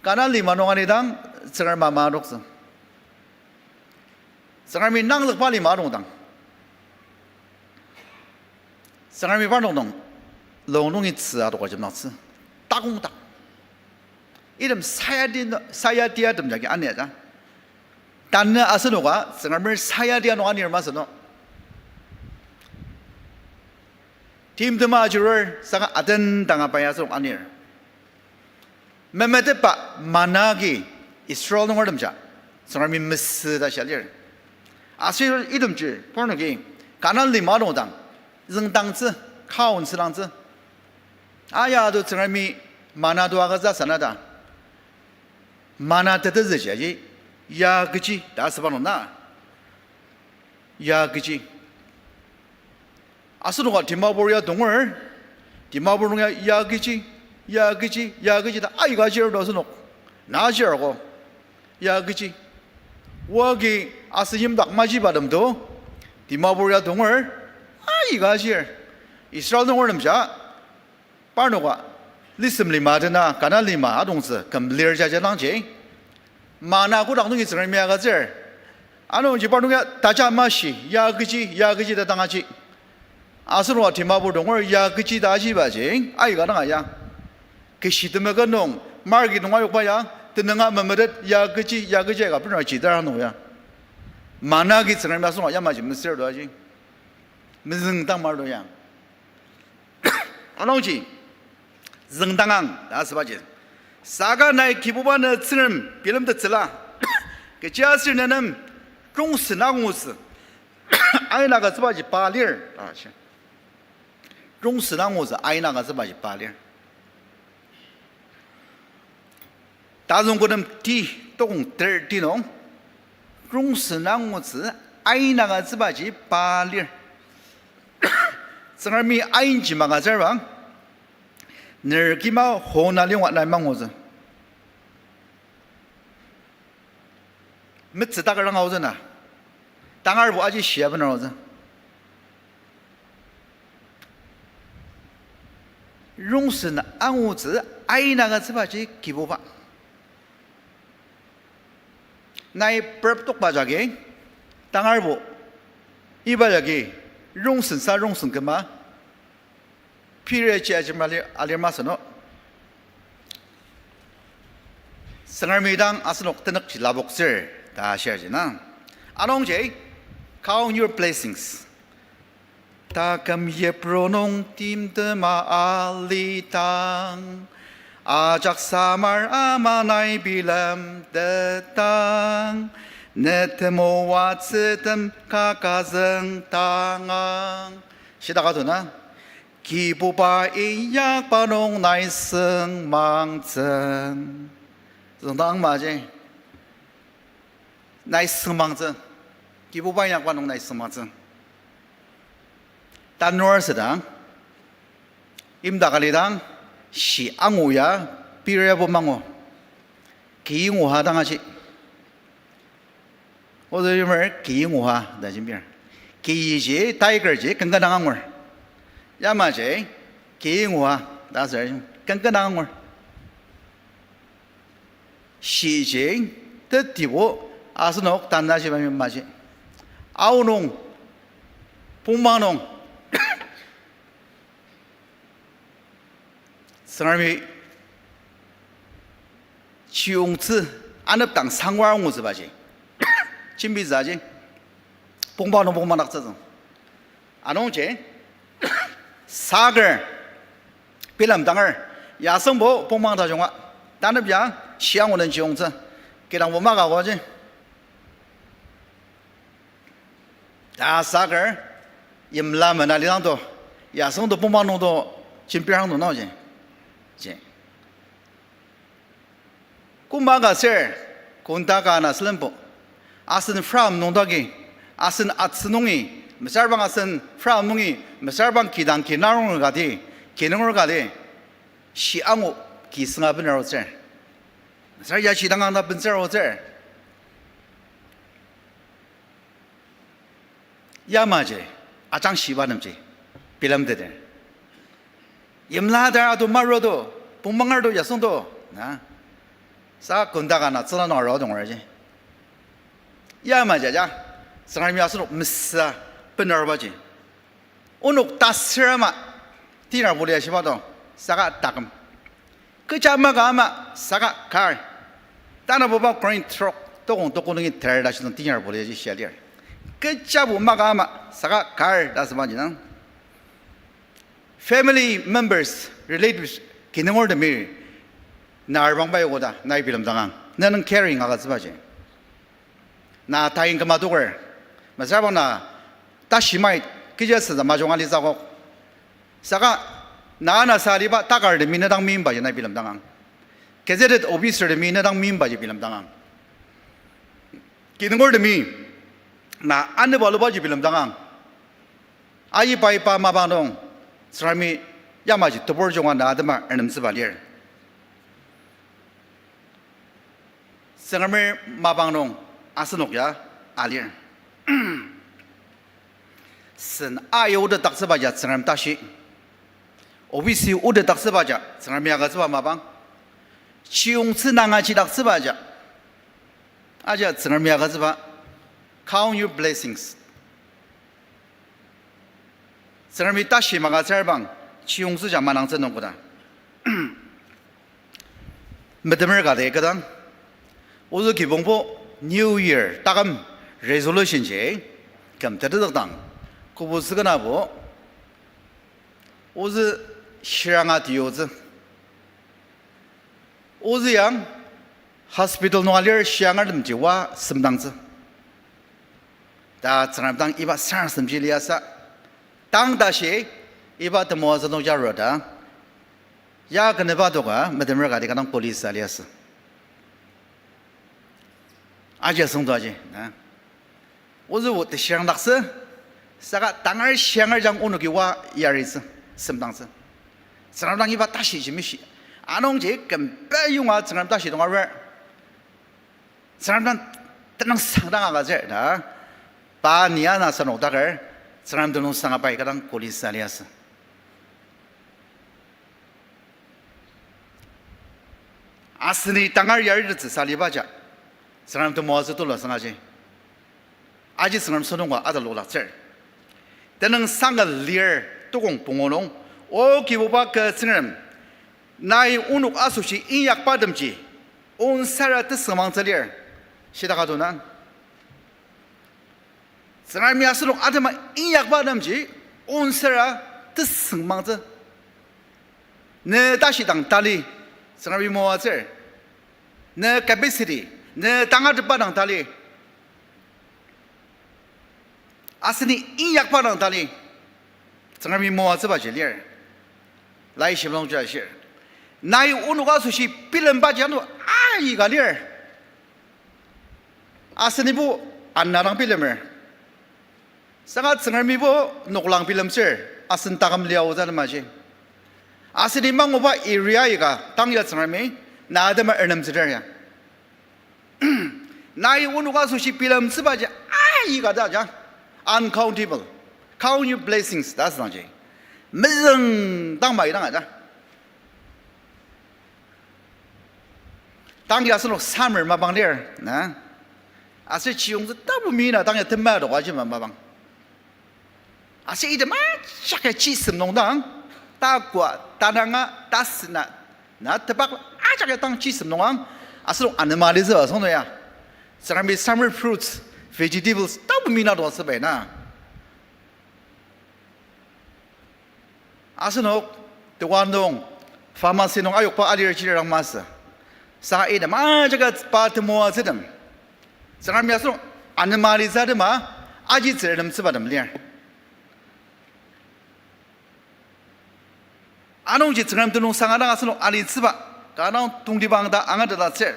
Kanan lima nung alidang, Tsüngrem ama adoktsü. Tsüngremi nangzükba lima adongdang, Tsüngremi parnok nung long nungi tzü adoka jemdaktsü. Takongdak, item sayati, sayati atem jagi ania ja. Tanü asenoka Tsüngremer sayadi ano anir masü no. Timtem ajurur saka aten danga pai asok anir. Memetetba mana agi Israel nungertemja Tsüngremi mesü ta shia lir. Aser itemji parnoki Kanan lima nungdang züngdangtsü, kaon südangtsü. Aya ado Tsüngremi mana to agütsü sana ta. Mana tetezüji aji, ya kechi ta asüba nung na. Ya kechi. Asenoka Dimapur ya tonger, Dimapur nung ya, ya kechi, ya kechi, ya kechi ta aika jir to asenok. Na jir ko. Ya kechi. Oa agi asen yimdak majibatem to, Dimapur ya tonger, aika jir. Israel nungertemja, parnoka, lisem lima dena, Kanan lima adongtsü, küm lir jaja dangji. Mana kodak nungi Tsüngremi agütsür. Anungji parnok ya taja mashi, ya kechi, ya kechi ta dang aji. Asenoka Dimapur tonger ya kechi ta ajibaji, aika dang aya. Keshi temeken nung, market nung ayokba ya, tenünga memetet ya kechi, ya kechi aika benra jidar nung ya. Mana agi Tsüngremi asenok yamaji mesür to aji. Mezüngdang mar to ya. Anungji, züngdangang ta asübaji. Saka nai Kibuba ne Tsüngrem bilemtettsüla. Kechiaser ne nem rongsen angutsü aina agütsübaji pa lir ta shi. Rongsen angutsü aina agütsübaji pa lir. Tazüngkotem ti, tokong thirty nung, rongsen angutsü aina agütsübaji pa lir. Tsüngremi ainji magütsür bang, ner kima hona liyonga nai mangutsü. Metsü takarang aotsü na. Tangarbo aji shia bener aotsü. Rongsen angutsü aina agütsübaji Kibuba. Nai prep tokba jagi, tangarbo, iba jagi, rongsen sa rongsen küma, period ji ajima alir, alir masü no. Tsüngremi dang asenok tenükji lapoktsür ta shirji na. Anungji, count your blessings. Taküm yipru nung timtema alidang, ajak samar ama nai bilemtetang, ne temoatsütem kaka züngdangang. Shidaka tuna, Kibuba inyakba nung nai süngmangtsüng. Züngdang maji. Nai süngmangtsü. Kibuba inyakba nung nai süngmangtsü. Tanur südang, imdak alidang, shi angu ya, pir yabo mangu. Ki nguha dang ashi. Odo yimer ki nguha ta jimbir. Kiji, tiger ji, kengkenang angur. Yamaji, ki nguha ta ser, kengkenang angur. Shiji, tetibo, asenok tanaji bami maji. Aonung, pongmanung, Tsüngremi chiyungtsü anepdang sangwar angutsübaji. Jembitsüji. Pongba nung pongmadaktsütsü. Anungji, saker, bilemdanger, yasüngbo pongmang tajunga, tanep ya, shiangu den chiyungtsü, kidangbo maka agoji. Ta saker, yimla mena lidang to, yasüngto pongba nungto, jembirang to naoji. Ji. Koma ka ser, konda ka na sülenbo. Asen farm nung dagi, asen atsü nungi, mesüra bang asen farm nungi, mesüra bang kidang kinarong kati, kinunger kati, shi angu ki sünga bener aotsür. Mesüra ya shi dang anga bentsür aotsür. Yamaji, ajang shiba nemji, bilemteter. Yimla dar ado marudo, pongmangar do yasüngto, na. Sa konda ka na tsüla nung aro dong raji. Yamaji ja, Tsüngremi asenok mesüa bener arubaji. Onok tasür ama, tinar boli ashiba do, saka taküm. Kecha maka ama, saka kar. Tanabuba Korinth trok. Tokong tokong nungi ter ta shilung tinyar poli aji shia lir. Kechabu maka ama saka kar ta asüba jinang. Family members, relatives, kinungurtemi na arbang bai koda nai bilemdangang. Na nung caring agütsübaji. Na tain küma toker. Mesüra bang na tashi mait, kecha senzü majung alitsü akok. Saka na anasa aliba takartemi na dang meimbaji nai bilemdangang. Gazetted officertemi na dang meimbaji bilemdangang. Kinungurtemi na anüba lubaji bilemdangang. Aji pai pa mapang nung, Tsüngremi yamaji tebur junga na atema renemtsüba lir. Tsüngremi mapang nung asenok ya alir. Sen aotetdaktsübaja Tsüngrem tashi. Office otetdaktsübaja Tsüngremi agütsüba mapang. Chiyongtsü nanga chidaktsübaja aja Tsüngremi agütsüba. Count your blessings. Tsüngremi tashi magütsür bang, chiyongtsüja manangtsü nung koda. Metemer kati kadang, ozü kibongbo New Year taküm resolution ji, küm tetetdakdang, kübok sükenabo, ozü shiranga tiyotsü. Ozü yang hospital nung alir shiangertemji oa semdangtsü. Ta Tsüngrem dang iba sarasademji liasü. Tang tashi iba temoatsü nung jarur ta. Ya kenüba toka metemer kati kadang kuli sa liasü. Aji asüngdang aji, na. Ozübo teshirangdaktsü, saka tangar shiangerjang onoki oa yaritsü, semdangtsü. Tsüngrem dang iba tashi jimishi. Anungji kümba yonga Tsüngrem tashi tonga arer. Tsüngrem dang tenüngsang dang agütsür ta. Pa ni ana asenok daker, Tsüngrem tenüngsang apai kadang kuli sa liasü. Aseni tangar yaritettsü sa libaja, Tsüngrem temoatsü tulu asüngaji. Aji Tsüngrem sentong ka atalokdaktsür. Tenüngsang ka lir tokong pungu nung, O Kibuba kü Tsüngrem, nai onok asoshi inyakbatemji, onsara tesüngmangtsü lir, shidaka dona. Tsüngremi asenok atema inyakbatemji, onsara tesüngmangtsü. Ne tashi dang tali, Tsüngremi moatsür. Ne capacity, ne tangatetba dang tali. Aseni inyakba dang tali. Tsüngremi moatsübaji lir. Laishiba nungji ashir. Nai onok asoshi bilembaji ano aika lir. Asenibo ana dang bilemer. Saka Tsüngremibo noklang bilemtsür, asen taküm liaotsü atemaji. Aseni manguba area aika tang ya Tsüngremi na atema renemtsüter ya. Nai onok asoshi bilemtsübaji aika ta ja, uncountable. Count your blessings ta asüdangji. Mezüng dang mai dang aja. Tang ya asenok summer mapang lir, na? Aser chiyongtsü tapu mina tang ya tema dok aji ma mapang. Aser item ajak ya chisem nung dang, takwa, tananga, tasena, na tepak ajak ya tang chisem nung ang, asenok anema litsüba song ya. Tsüngremi summer fruits, vegetables tapu mina dok asübai na. Asenok, tewan nung, pharmacy nung ayokba alir chirang masü. Saka item ajak pa temoatsütem. Tsüngremi asenok anema litsü atema, aji tsürlemtsübatem lir. Anungji Tsüngrem tenüngsang adang asenok alitsüba, kanga tongtibang ta angatetatsür.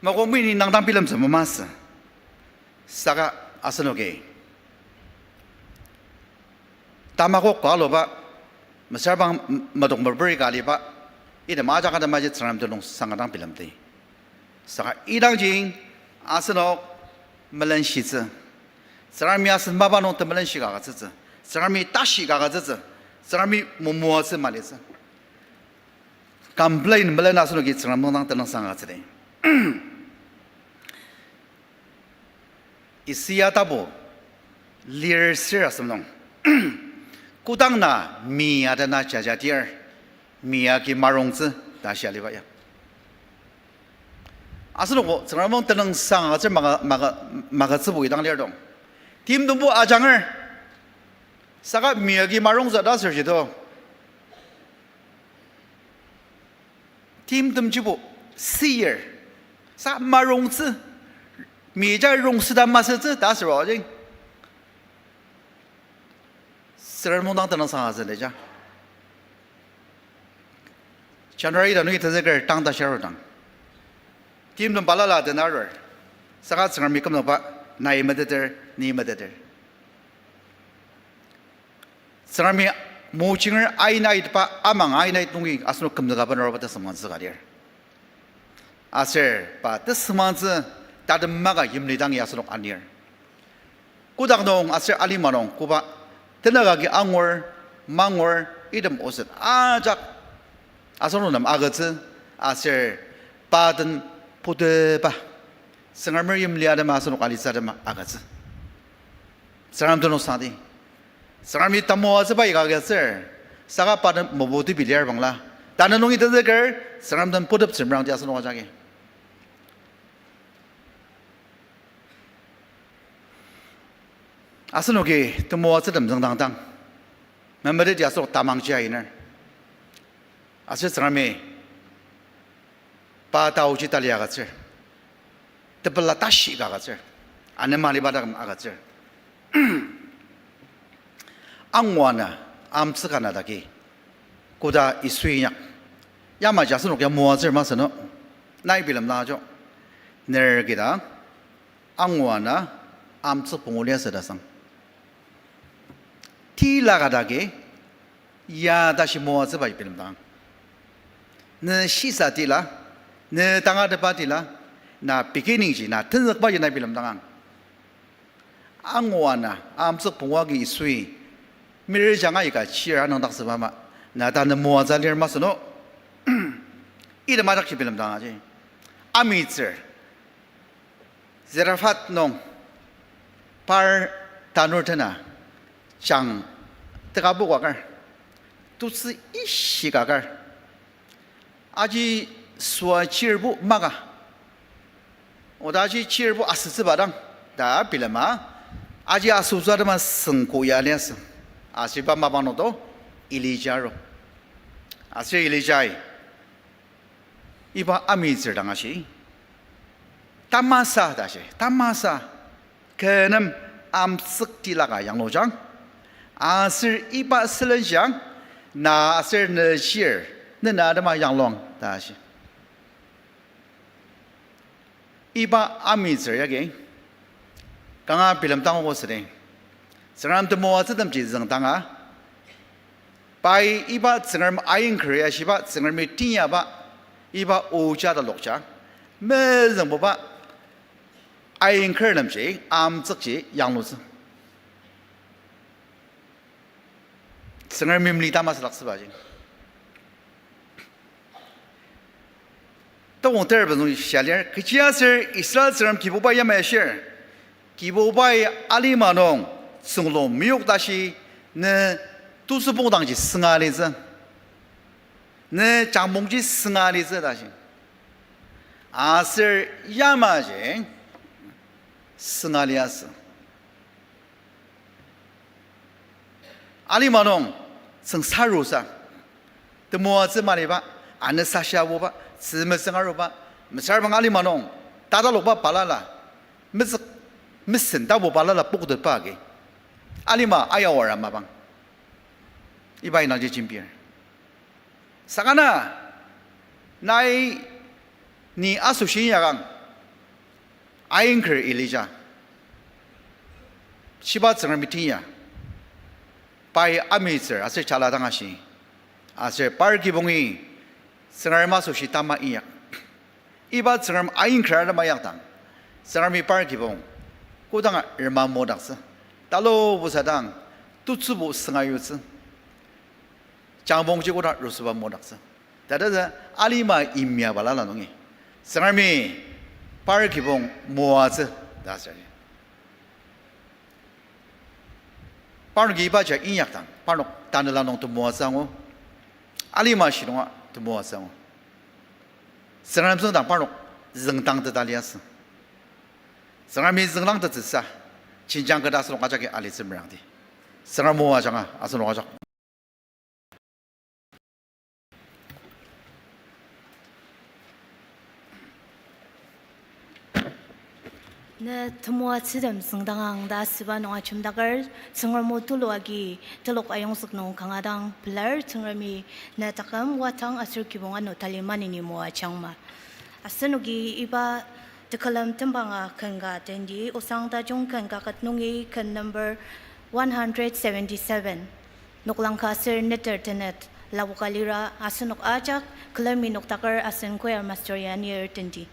Makokmini nang dang bilemtsü mamasü. Saka asenoki tamakok ka aluba, mesüra bang m-, medok meperi ka aliba, item ajak atemaji Tsüngrem tenüngsang adang bilemdi. Saka idangji asenok melenshitsü. Tsüngremi asen mapa nung temelenshi ka agütsütsü. Tsüngremi tashi ka agütsütsü. Tsüngremi momoatsü malitsü. Complain melen asenoki Tsüngrem nung dang tenüngsang agütsüdi. Isaia tapu lir ser asem nung, kodang na mi adena jajadir, Mi agi marongtsü ta shia aliba ya. Asenoko Tsüngrem nung tenüngsang agütsür maka, maka, magütsübo idang lir dong. Timtembo ajanger. Saka mi agi marongtsü ta aser jito. Timtemjibo sir. Sa marongtsü. Mi ja rongtsü ta masütsü ta aser ajing. Tsüngrem nung dang tenüngsang agütsü lir ja. January ta nungi tenzüker tang ta shirudang, timtem balala den arur. Saka Tsüngremi kümzükba, nai meteter, ni meteter. Tsüngremi mojinger ain aitba amang ain ait nungi asenok kümzüka benaruba tesüngmangtsü ka lir. Aser pa tesüngmangtsü tatem maka yimlidangi asenok anir. Kotak nung aser alima nung koba tenük agi angur, mangur, item oset ajak asenok nem agütsü, aser pa den puteba Tsüngremer yimli atema asenok alitsü atema agütsü. Tsüngrem tenüngsangdi. Tsüngremi tamoatsüba ika agütsür, saka pa den meputepi lir bangla, tanü nungi tenzüker Tsüngrem den puteptsü merangdi asenok ajaki. Asenoki temoatsütem züngdangdang, memeteti asenok tamangji ainer. Aser Tsüngremi pa taoji tali agütsür, tepela tashi ka agütsür, anema liba taküm agütsür. Angu ana amtsük ana dagi koda Yisui inyak. Yamaji asenok ya moatsür masü no, nai bilemdang ajo. Ner kidang angu ana amtsük pungu liasü ta sang, tila ka dagi ya tashi moatsüba bilemdang. Ne shisa tila, ne tangatetba tila, na beginningji, na tenzükbaji nai bilemdangang. Angu ana amtsük pungu agi Yisui mirijang aika chir anüngdaktsüba ama, na tanü moatsü lir masü no, item ajakji bilemdang aji. Amitsür, Zarephath nung par tanur tena jang tekabu ka kar, tutsü ishika kar, aji süa chirbo maka, oda aji chirbo asütsüba dang ta bilema, aji asütsü atema süngko ya liasü. Aser iba mapang nungdo Elija aru. Aser Elijai iba amitsür dang ashi, tamasa ta shi, tamasa, kü nem amtsük tilaka yanglujang, aser iba sülenjang, na aser ne chir, ne na atema yangluang ta shi. Iba amitsür yagi kanga bilemdang ogo südi, Tsüngrem temoatsütemji züngdanga, pai iba Tsüngrem ainker ya shiba, Tsüngremi teinyaba iba oja talokja, mezüngbuba ainker nemji, amtsükji yanglutsü. Tsüngrem yimli tamasüdaktsübaji. Tokong ter pezüng shia lir, kechiaser Israel Tsüngrem Kibubai yamai ashir, Kibubai alima nung tsünglung meyok tashi, ne tusüpongdangji sünga litsü, ne jangpongji sünga litsü tashi. Aser yamaji sünga liasü. Alima nung tsüngsarusa, temoatsü maliba, anü sashiabuba, tzü metsüng aruba, mesüra bang alima nung tatalokba balala, metsük, mesen tabu balala poktetba agi, alima ayawara mapang, iba indangji jembir. Saka na, nai ni asoshi inyakang, ainker Elija, shiba Tsüngremi teinya, pai amitsür aser jala dang ashi, aser par kibongi Tsüngrem asoshi tama inyak. Iba Tsüngrem ainker atema inyakdang, Tsüngremi par kibong kodanga rema modaktsü, talubo sadang tutsübo sünga yutsü, jangpongji koda rosüba modaktsü. Tata alima imya balala nungi Tsüngremi par kibong moatsü ta asür. Parnoki ibaji inyakdang, parnok tanela nung temoatsü angu. Alima shilunga temoatsü angu. Tsüngrem tsüngdang parnok züngdangteta liasü. Tsüngremi züngdangtettsüsa, jenjang keta asenok ajaki alitsü merangdi. Tsüngrem o ajanga asenok ajak. Ne temoatsütem züngdangang ta asüba nung ajemdaker, Tsüngrem o tulu agi telok ayongzük nung kanga dang pelar. Tsüngremi ne taküm wadang aser kibong ano tali maneni moajangma. Asenoki iba tekülem tembanga ken ka tendi, osang tajung ken kaket nungi ken number one hundred seventy-seven. Noklang ka aser neter tenet lapoka lira asenok ajak külemi noktaker asen choir master ya anir tendi.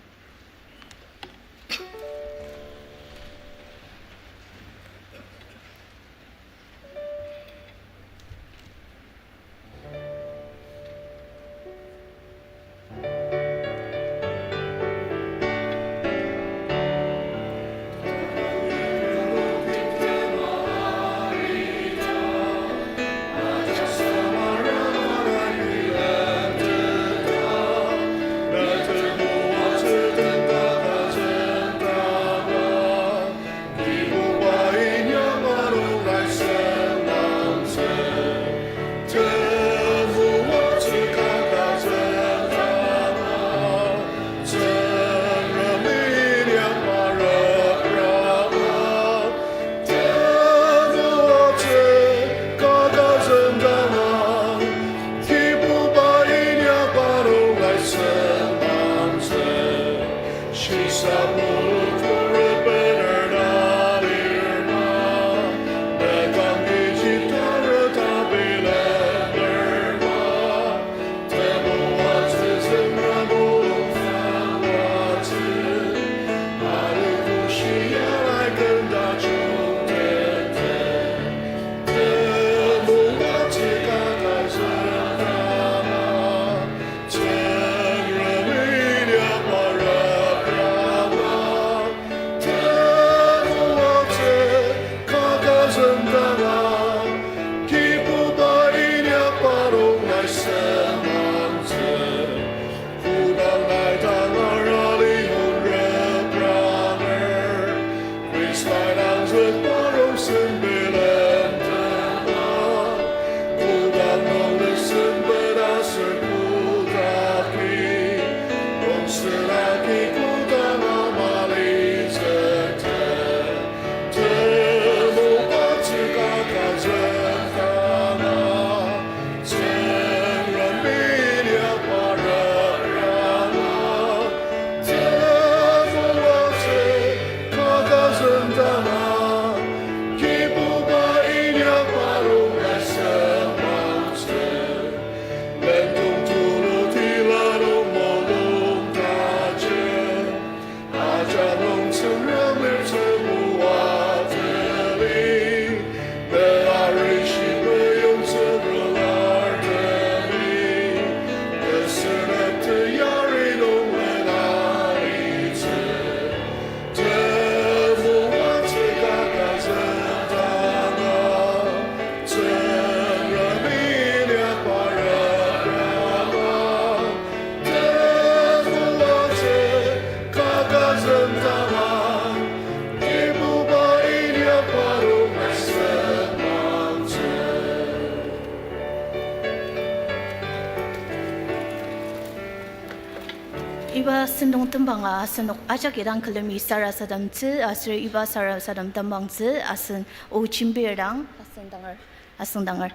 Iba sentong tembanga asenok ajak idang külemi sarasademtsü, aser iba sarasadem tembangtsü asen O Chimbir dang, asen danger, asen danger.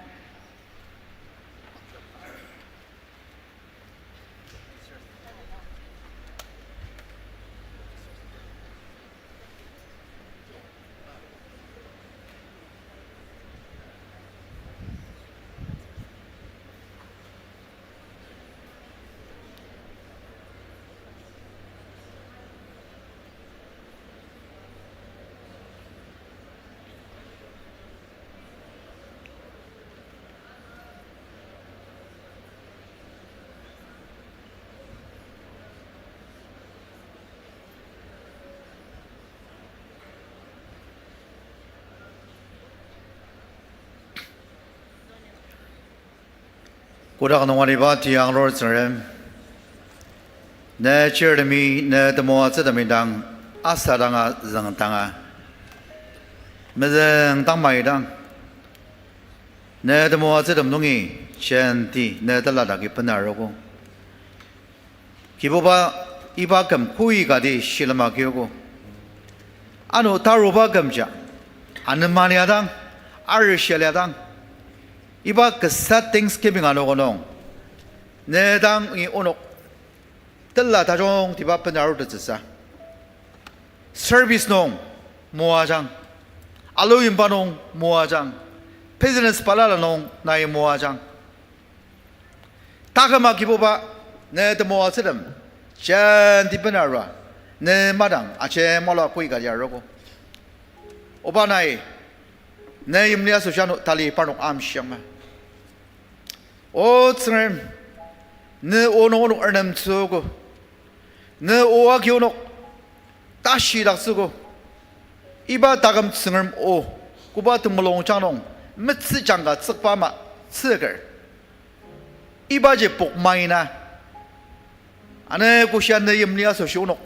Kotak nung aliba tianglur Tsüngrem, ne chirtemi ne temoatsütemi dang asadanga züngdanga mezüngdang maidang, ne temoatsütem nungi jenti ne teladaki benarogo. Kibuba, iba küm koi kati shilem agiogo. Ano taruba kümja, anema liadang, arishi liadang, iba kasa Thanksgiving anogo nung, ne dangi onok tela tajungtiba benarutettsüsa, service nung moajang, alu yimba nung moajang, business balala nung nai moajang. Taküma Kibuba, ne temoatsütem jenti benarua, ne madang ajemalua koi kati arogo. Oba nai, ne yimli asoshi ano tali parnok amshiang ma. O Tsüngrem, ne o nung onok ernemtsüogo. Ne o agi onok tashidaktsüogo. Iba taküm Tsüngrem o, koba temulungjang nung metsüjang ka tsükba ama tsüker, ibaji pokmaina, ane koshia ne yimli asoshi onok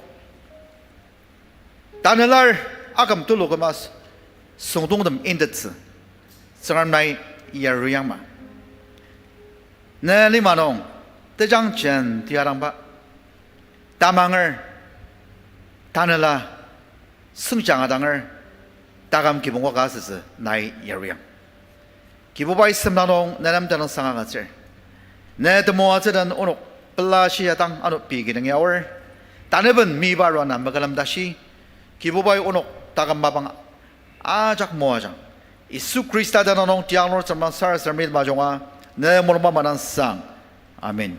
tanelar aküm tulu küma s-, süngdongtem intettsü, Tsüngrem nai yaruyangma. Ne lima nung tejang jenti adangba, tamanger, tanela, süngjang adanger, taküm kibong ka asütsü nai yaruyang. Kibubai semla nung nenem tenüngsang agütsür. Ne temoatsü den onok pela shia dang ano pei kidang yaor. Taneben miba arua na mekülem tashi, Kibubai onok taküm mapang ajak moajang. Yisu Khrista tenüng nung tianglur Tsüngrem sarasademdi majunga, ne mulungba manang sang. Amen.